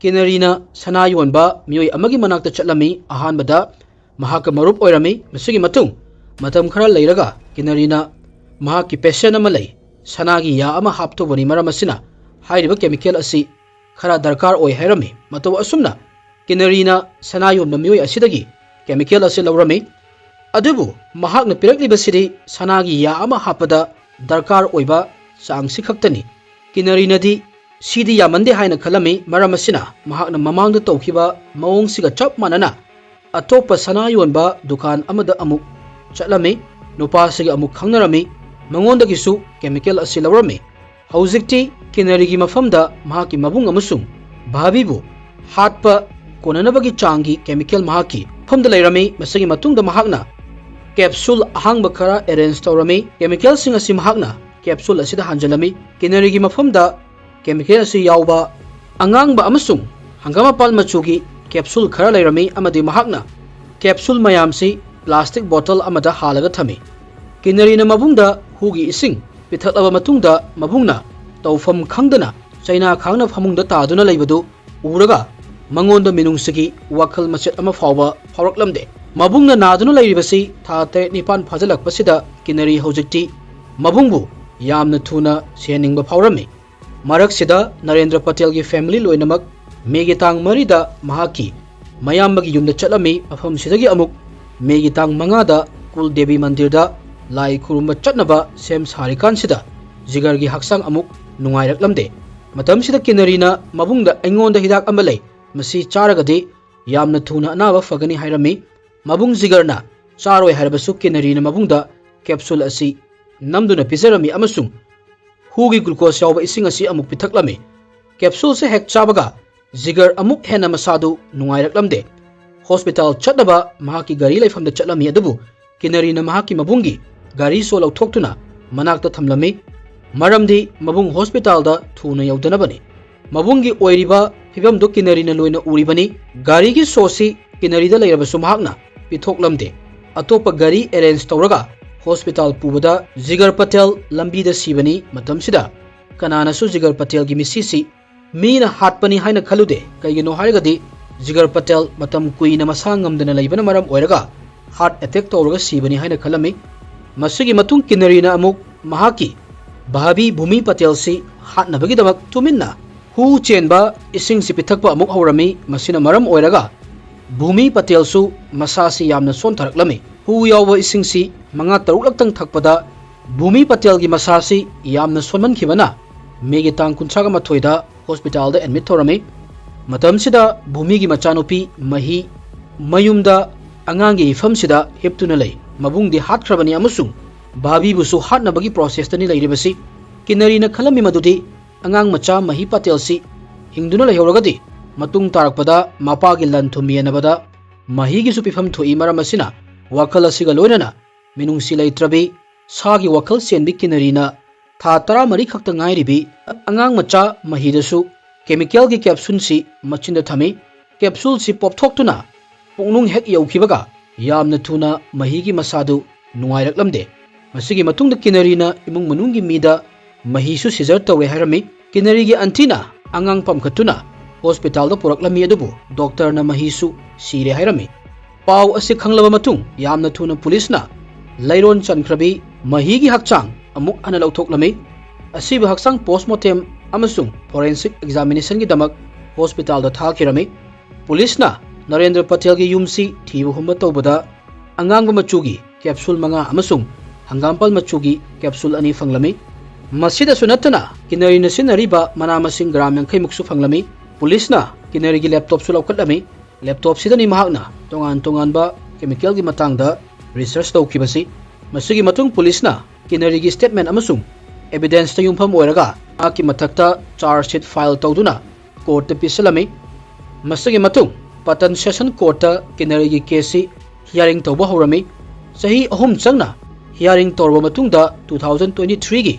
ꯀꯤꯅꯔꯤꯅ ꯁꯅꯥ ꯌꯣꯟꯕ ꯃꯤꯑꯣꯏ ꯑꯃꯒꯤ ꯃꯅꯥꯛꯇ ꯆꯠꯂꯝꯃꯤ꯫ ꯑꯍꯥꯟꯕꯗ ꯃꯍꯥꯛꯀ ꯃꯔꯨꯞ ꯑꯣꯏꯔꯝꯃꯤ꯫ ꯃꯁꯤꯒꯤ ꯃꯇꯨꯡ ꯃꯇꯝ ꯈꯔ ꯂꯩꯔꯒ ꯀꯤꯅꯔꯤꯅ ꯃꯍꯥꯛꯀꯤ ꯄꯦꯁꯦꯟ ꯑꯃ ꯂꯩ꯫ ꯁꯅꯥꯒꯤ ꯌꯥ ꯑꯃ ꯍꯥꯞꯇꯧꯕꯅꯤ꯫ ꯃꯔꯝ ꯑꯁꯤꯅ ꯍꯥꯏꯔꯤꯕ ꯀꯦꯃꯤꯀꯦꯜ ꯑꯁꯤ ꯈꯔ ꯗꯔꯀꯥꯔ ꯑꯣꯏ ꯍꯥꯏꯔꯝꯃꯤ꯫ ꯃꯇꯧ ꯑꯁꯨꯝꯅ ꯀꯤꯅꯔꯤꯅ ꯁꯅꯥ ꯌꯣꯟꯕ ꯃꯤꯑꯣꯏ ꯑꯁꯤꯗꯒꯤ ꯀꯦꯃꯤꯀꯦꯜ ꯑꯁꯤ ꯂꯧꯔꯝꯃꯤ꯫ ꯑꯗꯨꯕꯨ ꯃꯍꯥꯛꯅ ꯄꯤꯔꯛꯂꯤꯕꯁꯤꯗꯤ ꯁꯅꯥꯒꯤ ꯌꯥ ꯑꯃ ꯍꯥꯞꯄꯗ ꯗꯔꯀꯥꯔ ꯑꯣꯏꯕ ꯆꯥꯡꯁꯤ ꯈꯛꯇꯅꯤ꯫ ꯀꯤꯅꯔꯤꯅꯗꯤ ꯁꯤꯗꯤ ꯌꯥꯝꯃꯟꯗꯦ ꯍꯥꯏꯅ ꯈꯜꯂꯝꯃꯤ꯫ ꯃꯔꯝ ꯑꯁꯤꯅ ꯃꯍꯥꯛꯅ ꯃꯃꯥꯡꯗ ꯇꯧꯈꯤꯕ ꯃꯑꯣꯡꯁꯤꯒ ꯆꯞ ꯃꯥꯟꯅꯅ ꯑꯇꯣꯞꯄ ꯁꯅꯥ ꯌꯣꯟꯕ ꯗꯨꯀꯥꯟ ꯑꯃꯗ ꯑꯃꯨꯛ ꯆꯠꯂꯝꯃꯤ꯫ ꯅꯨꯄꯥꯁꯤꯒ ꯑꯃꯨꯛ ꯈꯪꯅꯔꯝꯃꯤ꯫ ꯃꯉꯣꯟꯗꯒꯤꯁꯨ ꯀꯦꯃꯤꯀꯦꯜ ꯑꯁꯤ ꯂꯧꯔꯝꯃꯤ꯫ ꯍꯧꯖꯤꯛꯇꯤ ꯀꯤꯅꯔꯤꯒꯤ ꯃꯐꯝꯗ ꯃꯍꯥꯛꯀꯤ ꯃꯕꯨꯡ ꯑꯃꯁꯨꯡ ꯚꯥꯕꯤꯕꯨ ꯍꯥꯠꯄ ꯀꯣꯟꯅꯅꯕꯒꯤ ꯆꯥꯡꯒꯤ ꯀꯦꯃꯤꯀꯦꯜ ꯃꯍꯥꯛꯀꯤ ꯃꯐꯝꯗ ꯂꯩꯔꯝꯃꯤ꯫ ꯃꯁꯤꯒꯤ ꯃꯇꯨꯡꯗ ꯃꯍꯥꯛꯅ ꯀꯦꯞꯁꯨꯜ ꯑꯍꯥꯡꯕ ꯈꯔ ꯑꯦꯔꯦꯟꯖ ꯇꯧꯔꯝꯃꯤ꯫ ꯀꯦꯃꯤꯀꯦꯜꯁꯤꯡ ꯑꯁꯤ ꯃꯍꯥꯛꯅ ꯀꯦꯞꯁꯨꯜ ꯑꯁꯤꯗ ꯍꯥꯟꯖꯤꯜꯂꯝꯃꯤ꯫ ꯀꯤꯅꯔꯤꯒꯤ ꯃꯐꯝꯗ ꯀꯦꯃꯤꯀꯦꯜ ꯑꯁꯤ ꯌꯥꯎꯕ ꯑꯉꯥꯡꯕ ꯑꯃꯁꯨꯡ ꯍꯪꯒꯥꯝ ꯃꯄꯥꯜ ꯃꯆꯨꯒꯤ ꯀꯦꯞꯁꯨꯜ ꯈꯔ ꯂꯩꯔꯝꯃꯤ ꯑꯃꯗꯤ ꯃꯍꯥꯛꯅ ꯀꯦꯞꯁꯨꯜ ꯃꯌꯥꯝꯁꯤ ꯄ꯭ꯂꯥꯁꯇꯤꯛ ꯕꯣꯇꯜ ꯑꯃꯗ ꯍꯥꯜꯂꯒ ꯊꯝꯃꯤ꯫ ꯀꯤꯅꯔꯤꯅ ꯃꯕꯨꯡꯗ ꯍꯨꯒꯤ ꯏꯁꯤꯡ ꯄꯤꯊꯛꯂꯕ ꯃꯇꯨꯡꯗ ꯃꯕꯨꯡꯅ ꯇꯧꯐꯝ ꯈꯪꯗꯅ ꯆꯩꯅꯥ ꯈꯥꯡꯅ ꯐꯃꯨꯡꯗ ꯇꯥꯗꯨꯅ ꯂꯩꯕꯗꯨ ꯎꯔꯒ ꯃꯉꯣꯟꯗ ꯃꯤꯅꯨꯡꯁꯤꯒꯤ ꯋꯥꯈꯜ ꯃꯆꯦꯠ ꯑꯃ ꯐꯥꯎꯕ ꯐꯥꯎꯔꯛꯂꯝꯗꯦ꯫ ꯃꯕꯨꯡꯅ ꯅꯥꯗꯨꯅ ꯂꯩꯔꯤꯕꯁꯤ ꯊꯥ ꯇꯔꯦꯠ ꯅꯤꯄꯥꯟ ꯐꯥꯖꯤꯜꯂꯛꯄꯁꯤꯗ ꯀꯤꯅꯔꯤ ꯍꯧꯖꯤꯛꯇꯤ ꯃꯕꯨꯡꯕꯨ ꯌꯥꯝꯅ ꯊꯨꯅ ꯁꯤꯍꯟꯅꯤꯡꯕ ꯐꯥꯎꯔꯝꯃꯤ꯫ ꯃꯔꯛꯁꯤꯗ ꯅꯔꯦꯟꯗ꯭ꯔ ꯄꯇꯦꯜꯒꯤ ꯐꯦꯃꯤꯂꯤ ꯂꯣꯏꯅꯃꯛ ꯃꯦꯒꯤ ꯇꯥꯡ ꯃꯔꯤꯗ ꯃꯍꯥꯛꯀꯤ ꯃꯌꯥꯝꯕꯒꯤ ꯌꯨꯝꯗ ꯆꯠꯂꯝꯃꯤ꯫ ꯃꯐꯝꯁꯤꯗꯒꯤ ꯑꯃꯨꯛ ꯃꯦꯒꯤ ꯇꯥꯡ ꯃꯉꯥꯗ ꯀꯨꯜ ꯗꯦꯕꯤ ꯃꯟꯗꯤꯔꯗ ꯂꯥꯏ ꯈꯨꯔꯨꯝꯕ ꯆꯠꯅꯕ ꯁꯦꯝ ꯁꯥꯔꯤꯀꯥꯟꯁꯤꯗ ꯖꯤꯒꯔꯒꯤ ꯍꯛꯆꯥꯡ ꯑꯃꯨꯛ ꯅꯨꯡꯉꯥꯏꯔꯛꯂꯝꯗꯦ꯫ ꯃꯇꯝꯁꯤꯗ ꯀꯤꯅꯔꯤꯅ ꯃꯕꯨꯡꯗ "ꯑꯩꯉꯣꯟꯗ ꯍꯤꯗꯥꯛ ꯑꯃ ꯂꯩ, ꯃꯁꯤ ꯆꯥꯔꯒꯗꯤ ꯌꯥꯝꯅ ꯊꯨꯅ ꯑꯅꯥꯕ ꯐꯒꯅꯤ" ꯍꯥꯏꯔꯝꯃꯤ꯫ ꯃꯕꯨꯡ ꯖꯤꯒꯔꯅ ꯆꯥꯔꯣꯏ ꯍꯥꯏꯔꯕꯁꯨ ꯀꯤꯅꯔꯤꯅ ꯃꯕꯨꯡꯗ ꯀꯦꯞꯁꯨꯜ ꯑꯁꯤ ꯅꯝꯗꯨꯅ ꯄꯤꯖꯔꯝꯃꯤ ꯑꯃꯁꯨꯡ ꯍꯨꯒꯤ ꯒ꯭ꯂꯨꯀꯣꯁ ꯌꯥꯎꯕ ꯏꯁꯤꯡ ꯑꯁꯤ ꯑꯃꯨꯛ ꯄꯤꯊꯛꯂꯝꯃꯤ꯫ ꯀꯦꯞꯁꯨꯜꯁꯦ ꯍꯦꯛ ꯆꯥꯕꯒ ꯖꯤꯒꯔ ꯑꯃꯨꯛ ꯍꯦꯟꯅ ꯃꯁꯥꯗꯨ ꯅꯨꯡꯉꯥꯏꯔꯛꯂꯝꯗꯦ꯫ ꯍꯣꯁꯄꯤꯇꯥꯜ ꯆꯠꯅꯕ ꯃꯍꯥꯛꯀꯤ ꯒꯥꯔꯤ ꯂꯩꯐꯝꯗ ꯆꯠꯂꯝꯃꯤ, ꯑꯗꯨꯕꯨ ꯀꯤꯅꯔꯤꯅ ꯃꯍꯥꯛꯀꯤ ꯃꯕꯨꯡꯒꯤ ꯒꯥꯔꯤ ꯁꯣ ꯂꯧꯊꯣꯛꯇꯨꯅ ꯃꯅꯥꯛꯇ ꯊꯝꯂꯝꯃꯤ꯫ ꯃꯔꯝꯗꯤ ꯃꯕꯨꯡ ꯍꯣꯁꯄꯤꯇꯥꯜꯗ ꯊꯨꯅ ꯌꯧꯗꯅꯕꯅꯤ꯫ ꯃꯕꯨꯡꯒꯤ ꯑꯣꯏꯔꯤꯕ ꯐꯤꯕꯝꯗꯨ ꯀꯤꯅꯔꯤꯅ ꯂꯣꯏꯅ ꯎꯔꯤꯕꯅꯤ꯫ ꯒꯥꯔꯤꯒꯤ ꯁꯣꯁꯤ ꯀꯤꯅꯔꯤꯗ ꯂꯩꯔꯕꯁꯨ ꯃꯍꯥꯛꯅ ꯄꯤꯊꯣꯛꯂꯝꯗꯦ꯫ ꯑꯇꯣꯞꯄ ꯒꯥꯔꯤ ꯑꯦꯔꯦꯟꯖ ꯇꯧꯔꯒ ꯍꯣꯁꯄꯤꯇꯥꯜ ꯄꯨꯕꯗ ꯖꯤꯒꯔ ꯄꯇꯦꯜ ꯂꯝꯕꯤꯗ ꯁꯤꯕꯅꯤ꯫ ꯃꯇꯝꯁꯤꯗ ꯀꯅꯥꯅꯁꯨ ꯖꯤꯒꯔ ꯄꯇꯦꯜꯒꯤ ꯃꯤꯁꯤꯁꯤ ꯃꯤꯅ ꯍꯥꯠꯄꯅꯤ ꯍꯥꯏꯅ ꯈꯜꯂꯨꯗꯦ꯫ ꯀꯩꯒꯤꯅꯣ ꯍꯥꯏꯔꯒꯗꯤ ꯖꯤꯒꯔ ꯄꯇꯦꯜ ꯃꯇꯝ ꯀꯨꯏꯅ ꯃꯁꯥ ꯉꯝꯗꯅ ꯂꯩꯕꯅ ꯃꯔꯝ ꯑꯣꯏꯔꯒ ꯍꯥꯔꯠ ꯑꯦꯇꯦꯛ ꯇꯧꯔꯒ ꯁꯤꯕꯅꯤ ꯍꯥꯏꯅ ꯈꯜꯂꯝꯃꯤ꯫ ꯃꯁꯤꯒꯤ ꯃꯇꯨꯡ ꯀꯤꯅꯔꯤꯅ ꯑꯃꯨꯛ ꯃꯍꯥꯛꯀꯤ ꯚꯥꯕꯤ ꯚꯨꯃꯤ ꯄꯇꯦꯜꯁꯤ ꯍꯥꯠꯅꯕꯒꯤꯗꯃꯛ ꯇꯨꯃꯤꯟꯅ ꯍꯨ ꯆꯦꯟꯕ ꯏꯁꯤꯡꯁꯤ ꯄꯤꯊꯛꯄ ꯑꯃꯨꯛ ꯍꯧꯔꯝꯃꯤ꯫ ꯃꯁꯤꯅ ꯃꯔꯝ ꯑꯣꯏꯔꯒ ꯚꯨꯃꯤ ꯄꯇꯦꯜꯁꯨ ꯃꯁꯥꯁꯤ ꯌꯥꯝꯅ ꯁꯣꯟꯊꯔꯛꯂꯝꯃꯤ꯫ ꯍꯨ ꯌꯥꯎꯕ ꯏꯁꯤꯡꯁꯤ ꯃꯉꯥ ꯇꯔꯨꯛꯂꯛꯇꯪ ꯊꯛꯄꯗ ꯚꯨꯃꯤ ꯄꯇꯦꯜꯒꯤ ꯃꯁꯥꯁꯤ ꯌꯥꯝꯅ ꯁꯣꯟꯃꯟꯈꯤꯕꯅ ꯃꯦꯒꯤ ꯇꯥꯡ ꯀꯨꯟꯊ꯭ꯔꯥꯒ ꯃꯥꯊꯣꯏꯗ ꯍꯣꯁꯄꯤꯇꯥꯜꯗ ꯑꯦꯗꯃꯤꯠ ꯇꯧꯔꯝꯃꯤ꯫ ꯃꯇꯝꯁꯤꯗ ꯚꯨꯃꯤꯒꯤ ꯃꯆꯥꯅꯨꯄꯤ ꯃꯍꯤ ꯃꯌꯨꯝꯗ ꯑꯉꯥꯡꯒꯤ ꯏꯐꯝꯁꯤꯗ ꯍꯤꯞꯇꯨꯅ ꯂꯩ꯫ ꯃꯕꯨꯡꯗꯤ ꯍꯥꯠꯈ꯭ꯔꯕꯅꯤ ꯑꯃꯁꯨꯡ ꯚꯥꯕꯤꯕꯨꯁꯨ ꯍꯥꯠꯅꯕꯒꯤ ꯄ꯭ꯔꯣꯁꯦꯁꯇꯅꯤ ꯂꯩꯔꯤꯕꯁꯤ꯫ ꯀꯤꯅꯔꯤꯅ ꯈꯜꯂꯝꯃꯤ ꯃꯗꯨꯗꯤ ꯑꯉꯥꯡ ꯃꯆꯥ ꯃꯍꯤ ꯄꯇꯦꯜꯁꯤ ꯍꯤꯡꯗꯨꯅ ꯂꯩꯍꯧꯔꯒꯗꯤ ꯃꯇꯨꯡ ꯇꯥꯔꯛꯄꯗ ꯃꯄꯥꯒꯤ ꯂꯟ ꯊꯨꯝ ꯌꯦꯟꯅꯕꯗ ꯃꯍꯤꯒꯤꯁꯨ ꯄꯤꯐꯝ ꯊꯣꯛꯏ꯫ ꯃꯔꯝ ꯑꯁꯤꯅ ꯋꯥꯈꯜ ꯑꯁꯤꯒ ꯂꯣꯏꯅꯅ ꯃꯤꯅꯨꯡꯁꯤ ꯂꯩꯇ꯭ꯔꯕꯤ ꯁꯥꯒꯤ ꯋꯥꯈꯜ ꯆꯦꯟꯕꯤ ꯀꯤꯅꯔꯤꯅ ꯊꯥ ꯇꯔꯥꯃꯔꯤ ꯈꯛꯇ ꯉꯥꯏꯔꯤꯕꯤ ꯑꯉꯥꯡ ꯃꯆꯥ ꯃꯍꯤꯗꯁꯨ ꯀꯦꯃꯤꯀꯦꯜꯒꯤ ꯀꯦꯞꯁꯨꯜꯁꯤ ꯃꯆꯤꯟꯗ ꯊꯝꯃꯤ꯫ ꯀꯦꯞꯁꯨꯜꯁꯤ ꯄꯣꯞꯊꯣꯛꯇꯨꯅ ꯄꯨꯛꯅꯨꯡ ꯍꯦꯛ ꯌꯧꯈꯤꯕꯒ ꯌꯥꯝꯅ ꯊꯨꯅ ꯃꯍꯤꯒꯤ ꯃꯁꯥꯗꯨ ꯅꯨꯡꯉꯥꯏꯔꯛꯂꯝꯗꯦ꯫ ꯃꯁꯤꯒꯤ ꯃꯇꯨꯡꯗ ꯀꯤꯅꯔꯤꯅ ꯏꯃꯨꯡ ꯃꯅꯨꯡꯒꯤ ꯃꯤꯗ ꯃꯍꯤꯁꯨ ꯁꯤꯖꯔ ꯇꯧꯔꯦ ꯍꯥꯏꯔꯝꯃꯤ꯫ ꯀꯤꯅꯔꯤꯒꯤ ꯑꯟꯇꯤꯅ ꯑꯉꯥꯡ ꯄꯝꯈꯠꯇꯨꯅ ꯍꯣꯁꯄꯤꯇꯥꯜꯗ ꯄꯨꯔꯛꯂꯝꯃꯤ, ꯑꯗꯨꯕꯨ ꯗꯣꯛꯇꯔꯅ ꯃꯍꯤꯁꯨ ꯁꯤꯔꯦ ꯍꯥꯏꯔꯝꯃꯤ꯫ ꯄꯥꯎ ꯑꯁꯤ ꯈꯪꯂꯕ ꯃꯇꯨꯡ ꯌꯥꯝꯅ ꯊꯨꯅ ꯄꯨꯂꯤꯁꯅ ꯂꯩꯔꯣꯟ ꯆꯟꯈ꯭ꯔꯕꯤ ꯃꯍꯤꯒꯤ ꯍꯛꯆꯥꯡ ꯑꯃꯨꯛ ꯍꯟꯅ ꯂꯧꯊꯣꯛꯂꯝꯃꯤ꯫ ꯑꯁꯤꯕꯨ ꯍꯛꯆꯥꯡ ꯄꯣꯁꯃꯣꯔꯇꯦꯝ ꯑꯃꯁꯨꯡ ꯐꯣꯔꯦꯟꯁꯤꯛ ꯑꯦꯛꯖꯥꯃꯤꯅꯦꯁꯟꯒꯤꯗꯃꯛ ꯍꯣꯁꯄꯤꯇꯥꯜꯗ ꯊꯥꯈꯤꯔꯝꯃꯤ꯫ ꯄꯨꯂꯤꯁꯅ ꯅꯔꯦꯟꯗ꯭ꯔ ꯄꯇꯦꯜꯒꯤ ꯌꯨꯝꯁꯤ ꯊꯤꯕ ꯍꯨꯝꯕ ꯇꯧꯕꯗ ꯑꯉꯥꯡꯕ ꯃꯆꯨꯒꯤ ꯀꯦꯞꯁꯨꯜ ꯃꯉꯥ ꯑꯃꯁꯨꯡ ꯍꯪꯒꯥꯝꯄꯥꯜ ꯃꯆꯨꯒꯤ ꯀꯦꯞꯁꯨꯜ ꯑꯅꯤ ꯐꯪꯂꯝꯃꯤ꯫ ꯃꯁꯤꯗꯁꯨ ꯅꯠꯇꯅ ꯀꯤꯅꯔꯤꯅ ꯁꯤꯖꯤꯟꯅꯔꯤꯕ ꯃꯅꯥ ꯃꯁꯤꯡ ꯒ꯭ꯔꯥꯝ ꯌꯥꯡꯈꯩꯃꯨꯛꯁꯨ ꯐꯪꯂꯝꯃꯤ꯫ ꯄꯨꯂꯤꯁꯅ ꯀꯤꯅꯔꯤꯒꯤ ꯂꯦꯞꯇꯣꯞꯁꯨ ꯂꯧꯈꯠꯂꯝꯃꯤ꯫ ꯂꯦꯞꯇꯣꯞꯁꯤꯗꯅꯤ ꯃꯍꯥꯛꯅ ꯇꯣꯉꯥꯟ ꯇꯣꯉꯥꯟꯕ ꯀꯦꯃꯤꯀꯦꯜꯒꯤ ꯃꯇꯥꯡꯗ ꯔꯤꯁꯔꯁ ꯇꯧꯈꯤꯕꯁꯤ꯫ ꯃꯁꯤꯒꯤ ꯃꯇꯨꯡ ꯄꯨꯂꯤꯁꯅ ꯀꯤꯅꯔꯤꯒꯤ ꯁ꯭ꯇꯦꯠꯃꯦꯟ ꯑꯃꯁꯨꯡ ꯑꯦꯚꯤꯗꯦꯟꯁꯇ ꯌꯨꯝꯐꯝ ꯑꯣꯏꯔꯒ ꯃꯍꯥꯛꯀꯤ ꯃꯊꯛꯇ ꯆꯥꯔꯖ ꯁꯤꯠ ꯐꯥꯏꯜ ꯇꯧꯗꯨꯅ ꯀꯣꯔꯠꯇ ꯄꯤꯁꯤꯜꯂꯝꯃꯤ꯫ ꯃꯁꯤꯒꯤ ꯃꯇꯨꯡ ꯄꯇꯟ ꯁꯦꯁꯟ ꯀꯣꯔꯠꯇ ꯀꯤꯅꯔꯤꯒꯤ ꯀꯦꯁꯁꯤ ꯍꯤꯌꯥꯔꯤꯡ ꯇꯧꯕ ꯍꯧꯔꯝꯃꯤ꯫ ꯆꯍꯤ ꯑꯍꯨꯝ ꯆꯪꯅ ꯍꯤꯌꯥꯔꯤꯡ ꯇꯧꯔꯕ ꯃꯇꯨꯡꯗ ꯇꯨ ꯊꯥꯎꯖꯟ ꯇ꯭ꯋꯦꯟꯇꯤ ꯊ꯭ꯔꯤꯒꯤ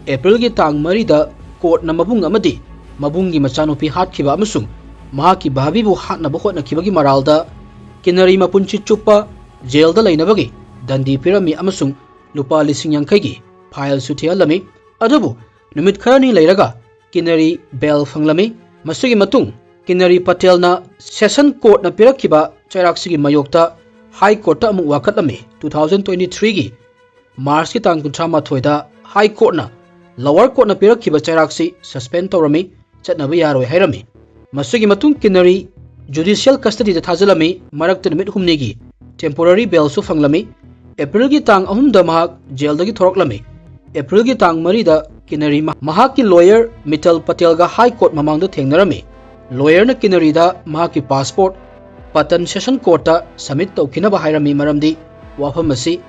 ꯑꯦꯄ꯭ꯔꯤꯜꯒꯤ ꯇꯥꯡ ꯃꯔꯤꯗ ꯀꯣꯔꯠꯅ ꯃꯕꯨꯡ ꯑꯃꯗꯤ ꯃꯕꯨꯡꯒꯤ ꯃꯆꯥꯅꯨꯄꯤ ꯍꯥꯠꯈꯤꯕ ꯑꯃꯁꯨꯡ ꯃꯍꯥꯛꯀꯤ ꯚꯥꯕꯤꯕꯨ ꯍꯥꯠꯅꯕ ꯍꯣꯠꯅꯈꯤꯕꯒꯤ ꯃꯔꯥꯜꯗ ꯀꯤꯅꯔꯤ ꯃꯄꯨꯟꯁꯤ ꯆꯨꯞꯄ ꯖꯦꯜꯗ ꯂꯩꯅꯕꯒꯤ ꯗꯟꯗꯤ ꯄꯤꯔꯝꯃꯤ ꯑꯃꯁꯨꯡ ꯂꯨꯄꯥ ꯂꯤꯁꯤꯡ ꯌꯥꯡꯈꯩꯒꯤ ꯐꯥꯏꯜꯁꯨ ꯊꯤꯍꯜꯂꯝꯃꯤ꯫ ꯑꯗꯨꯕꯨ ꯅꯨꯃꯤꯠ ꯈꯔꯅꯤ ꯂꯩꯔꯒ ꯀꯤꯅꯔꯤ ꯕꯦꯜ ꯐꯪꯂꯝꯃꯤ꯫ ꯃꯁꯤꯒꯤ ꯃꯇꯨꯡ ꯀꯤꯅꯔꯤ ꯄꯇꯦꯜꯅ ꯁꯦꯁꯟ ꯀꯣꯔꯠꯅ ꯄꯤꯔꯛꯈꯤꯕ ꯆꯩꯔꯥꯛꯁꯤꯒꯤ ꯃꯥꯌꯣꯛꯇ ꯍꯥꯏ ꯀꯣꯔꯠꯇ ꯑꯃꯨꯛ ꯋꯥꯀꯠꯂꯝꯃꯤ꯫ ꯇꯨ ꯊꯥꯎꯖꯟ ꯇ꯭ꯋꯦꯟꯇꯤ ꯊ꯭ꯔꯤꯒꯤ ꯃꯥꯔꯆꯀꯤ ꯇꯥꯡ ꯀꯨꯟꯊ꯭ꯔꯥ ꯃꯥꯊꯣꯏꯗ ꯍꯥꯏ ꯀꯣꯔꯠꯅ Lower courtꯅ ꯄꯤꯔꯛꯈꯤꯕ ꯆꯩꯔꯥꯛꯁꯤ suspend ꯇꯧꯔꯝꯃꯤ, ꯆꯠꯅꯕ ꯌꯥꯔꯣꯏ ꯍꯥꯏꯔꯝꯃꯤ꯫ ꯃꯁꯤꯒꯤ ꯃꯇꯨꯡ ꯀꯤꯟꯅꯔꯤ judicial custodyꯗ ꯊꯥꯖꯤꯜꯂꯝꯃꯤ, ꯃꯔꯛꯇ ꯅꯨꯃꯤꯠ ꯍꯨꯝꯅꯤꯒꯤ temporary bailꯁꯨ ꯐꯪꯂꯝꯃꯤ꯫ Aprilꯒꯤ ꯇꯥꯡ ꯑꯍꯨꯝꯗ ꯃꯍꯥꯛ jailꯗꯒꯤ ꯊꯣꯔꯛꯂꯝꯃꯤ꯫ Aprilꯒꯤ ꯇꯥꯡ ꯃꯔꯤꯗ ꯀꯤꯟꯅꯔꯤ ꯃꯍꯥꯛꯀꯤ lawyer ꯃꯤꯇꯜ ꯄꯇꯦꯜꯒ High Court ꯃꯃꯥꯡꯗ ꯊꯦꯡꯅꯔꯝꯃꯤ꯫ Lawyerꯅ ꯀꯤꯟꯅꯔꯤꯗ ꯃꯍꯥꯛꯀꯤ passport Patan Session Courtꯇ submit ꯇꯧꯈꯤꯅꯕ ꯍꯥꯏꯔꯝꯃꯤ, ꯃꯔꯝꯗꯤ ꯋꯥꯐꯝ ꯑꯁꯤ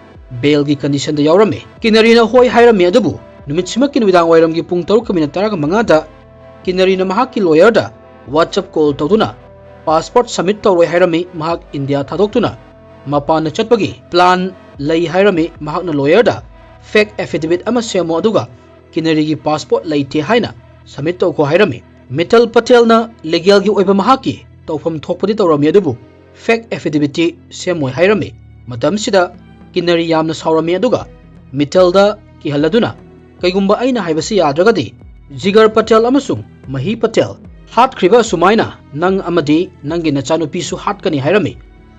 bailꯒꯤ conditionꯗ ꯌꯥꯎꯔꯝꯃꯤ꯫ ꯀꯤꯟꯅꯔꯤꯅ ꯍꯣꯏ ꯍꯥꯏꯔꯝꯃꯤ, ꯑꯗꯨꯕꯨ ꯅꯨꯃꯤꯠꯁꯤꯃꯛꯀꯤ ꯅꯨꯃꯤꯗꯥꯡ ꯋꯥꯏꯔꯝꯒꯤ ꯄꯨꯡ ꯇꯔꯨꯛꯀ ꯃꯤꯅꯤꯠ ꯇꯔꯥꯃꯉꯥꯗ ꯀꯤꯟꯅꯔꯤꯅ ꯃꯍꯥꯛꯀꯤ lawyerꯗ WhatsApp call ꯇꯧꯗꯨꯅ passport submit ꯇꯧꯔꯣꯏ ꯍꯥꯏꯔꯝꯃꯤ, ꯃꯍꯥꯛ ꯏꯟꯗꯤꯌꯥ ꯊꯥꯗꯣꯛꯇꯨꯅ ꯃꯄꯥꯟꯗ ꯆꯠꯄꯒꯤ plan ꯂꯩ ꯍꯥꯏꯔꯝꯃꯤ꯫ ꯃꯍꯥꯛꯅ lawyerꯗ fake affidavit ꯑꯃ ꯁꯦꯝꯃꯨ, ꯑꯗꯨꯒ ꯀꯤꯟꯅꯔꯤꯒꯤ passport ꯂꯩꯇꯦ ꯍꯥꯏꯅ submit ꯇꯧꯈꯣ ꯍꯥꯏꯔꯝꯃꯤ꯫ ꯃꯤꯇꯜ ꯄꯇꯦꯜꯅ legalꯒꯤ ꯑꯣꯏꯕ ꯃꯍꯥꯛꯀꯤ ꯇꯧꯐꯝ ꯊꯣꯛꯄꯗꯤ ꯇꯧꯔꯝꯃꯤ, ꯑꯗꯨꯕꯨ fake affidavitꯇꯤ ꯁꯦꯝꯃꯣꯏ ꯍꯥꯏꯔꯝꯃꯤ꯫ ꯃꯇꯝꯁꯤꯗ ꯀꯤꯟꯅꯔꯤ ꯌꯥꯝꯅ ꯁꯥꯎꯔꯝꯃꯤ, ꯑꯗꯨꯒ ꯃꯤꯇꯜꯗ ꯀꯤꯍꯜꯂꯗꯨꯅ, "ꯀꯩꯒꯨꯝꯕ ꯑꯩꯅ ꯍꯥꯏꯕꯁꯤ ꯌꯥꯗ꯭ꯔꯒꯗꯤ ꯖꯤꯒꯔ ꯄꯇꯦꯜ ꯑꯃꯁꯨꯡ ꯃꯍꯤ ꯄꯇꯦꯜ ꯍꯥꯠꯈ꯭ꯔꯤꯕ ꯑꯁꯨꯃꯥꯏꯅ ꯅꯪ ꯑꯃꯗꯤ ꯅꯪꯒꯤ ꯅꯆꯥꯅꯨꯄꯤꯁꯨ ꯍꯥꯠꯀꯅꯤ" ꯍꯥꯏꯔꯝꯃꯤ꯫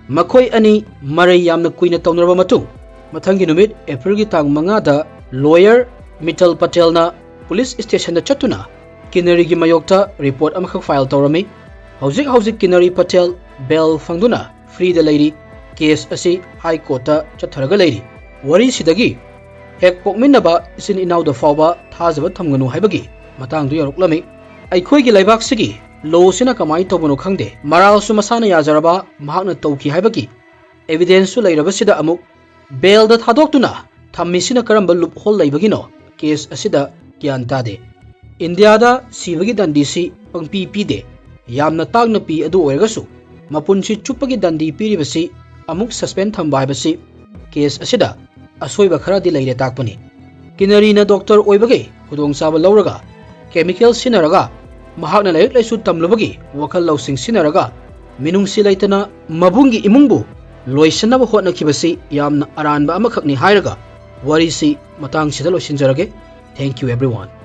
ꯃꯈꯣꯏ ꯑꯅꯤ ꯃꯔꯩ ꯌꯥꯝꯅ ꯀꯨꯏꯅ ꯇꯧꯅꯔꯕ ꯃꯇꯨꯡ, ꯃꯊꯪꯒꯤ ꯅꯨꯃꯤꯠ Aprilꯒꯤ ꯇꯥꯡ ꯃꯉꯥꯗ lawyer ꯃꯤꯇꯜ ꯄꯇꯦꯜꯅ police stationꯗ ꯆꯠꯇꯨꯅ ꯀꯤꯟꯅꯔꯤꯒꯤ ꯃꯥꯌꯣꯛꯇ report ꯑꯃꯈꯛ file ꯇꯧꯔꯝꯃꯤ꯫ ꯍꯧꯖꯤꯛ ꯍꯧꯖꯤꯛ ꯀꯤꯟꯅꯔꯤ ꯄꯇꯦꯜ bail ꯐꯪꯗꯨꯅ freeꯗ ꯂꯩꯔꯤ꯫ Case ꯑꯁꯤ High Courtꯇ ꯆꯠꯊꯔꯒ ꯂꯩꯔꯤ꯫ ꯋꯥꯔꯤꯁꯤꯗꯒꯤ ꯍꯦꯛ ꯄꯣꯛꯃꯤꯟꯅꯕ ꯏꯆꯤꯟ ꯏꯅꯥꯎꯗ ꯐꯥꯎꯕ ꯊꯥꯖꯕ ꯊꯝꯒꯅꯨ ꯍꯥꯏꯕꯒꯤ ꯃꯇꯥꯡꯗꯨ ꯌꯧꯔꯛꯂꯝꯃꯤ꯫ ꯑꯩꯈꯣꯏꯒꯤ ꯂꯩꯕꯥꯛꯁꯤꯒꯤ lawꯁꯤꯅ ꯀꯃꯥꯏꯅ ꯇꯧꯕꯅꯣ ꯈꯪꯗꯦ, ꯃꯔꯥꯜꯁꯨ ꯃꯁꯥꯅ ꯌꯥꯖꯔꯕ ꯃꯍꯥꯛꯅ ꯇꯧꯈꯤ ꯍꯥꯏꯕꯒꯤ evidenceꯁꯨ ꯂꯩꯔꯕꯁꯤꯗ ꯑꯃꯨꯛ bailꯗ ꯊꯥꯗꯣꯛꯇꯨꯅ ꯊꯝꯃꯤꯁꯤꯅ ꯀꯔꯝꯕ loophole ꯂꯩꯕꯒꯤꯅꯣ? Case ꯑꯁꯤꯗ ꯒ꯭ꯌꯥꯟ ꯇꯥꯗꯦ꯫ ꯏꯟꯗꯤꯌꯥꯗ ꯁꯤꯕꯒꯤ ꯗꯟꯗꯤꯁꯤ ꯄꯪꯄꯤ ꯄꯤꯗꯦ꯫ ꯌꯥꯝꯅ ꯇꯥꯡꯅ ꯄꯤ, ꯑꯗꯨ ꯑꯣꯏꯔꯒꯁꯨ ꯃꯄꯨꯟꯁꯤ ꯆꯨꯞꯄꯒꯤ ꯗꯟꯗꯤ ꯄꯤꯔꯤꯕꯁꯤ ꯑꯃꯨꯛ suspend ꯊꯝꯕ ꯍꯥꯏꯕꯁꯤ case ꯑꯁꯤꯗ ꯑꯁꯣꯏꯕ ꯈꯔꯗꯤ ꯂꯩꯔꯦ ꯇꯥꯛꯄꯅꯤ꯫ ꯀꯤꯟꯅꯔꯤꯅ doctor ꯑꯣꯏꯕꯒꯤ ꯈꯨꯗꯣꯡꯆꯥꯕ ꯂꯧꯔꯒ, chemical ꯁꯤꯖꯤꯟꯅꯔꯒ, ꯃꯍꯥꯛꯅ ꯂꯥꯏꯔꯤꯛ ꯂꯥꯏꯁꯨ ꯇꯝꯂꯨꯕꯒꯤ ꯋꯥꯈꯜ ꯂꯧꯁꯤꯡ ꯁꯤꯖꯤꯟꯅꯔꯒ, ꯃꯤꯅꯨꯡꯁꯤ ꯂꯩꯇꯅ ꯃꯕꯨꯡꯒꯤ ꯏꯃꯨꯡꯕꯨ ꯂꯣꯏꯁꯤꯟꯅꯕ ꯍꯣꯠꯅꯈꯤꯕꯁꯤ ꯌꯥꯝꯅ ꯑꯔꯥꯟꯕ ꯑꯃꯈꯛꯅꯤ ꯍꯥꯏꯔꯒ ꯋꯥꯔꯤꯁꯤ ꯃꯇꯥꯡꯁꯤꯗ ꯂꯣꯏꯁꯤꯟꯖꯔꯒꯦ꯫ Thank you everyone.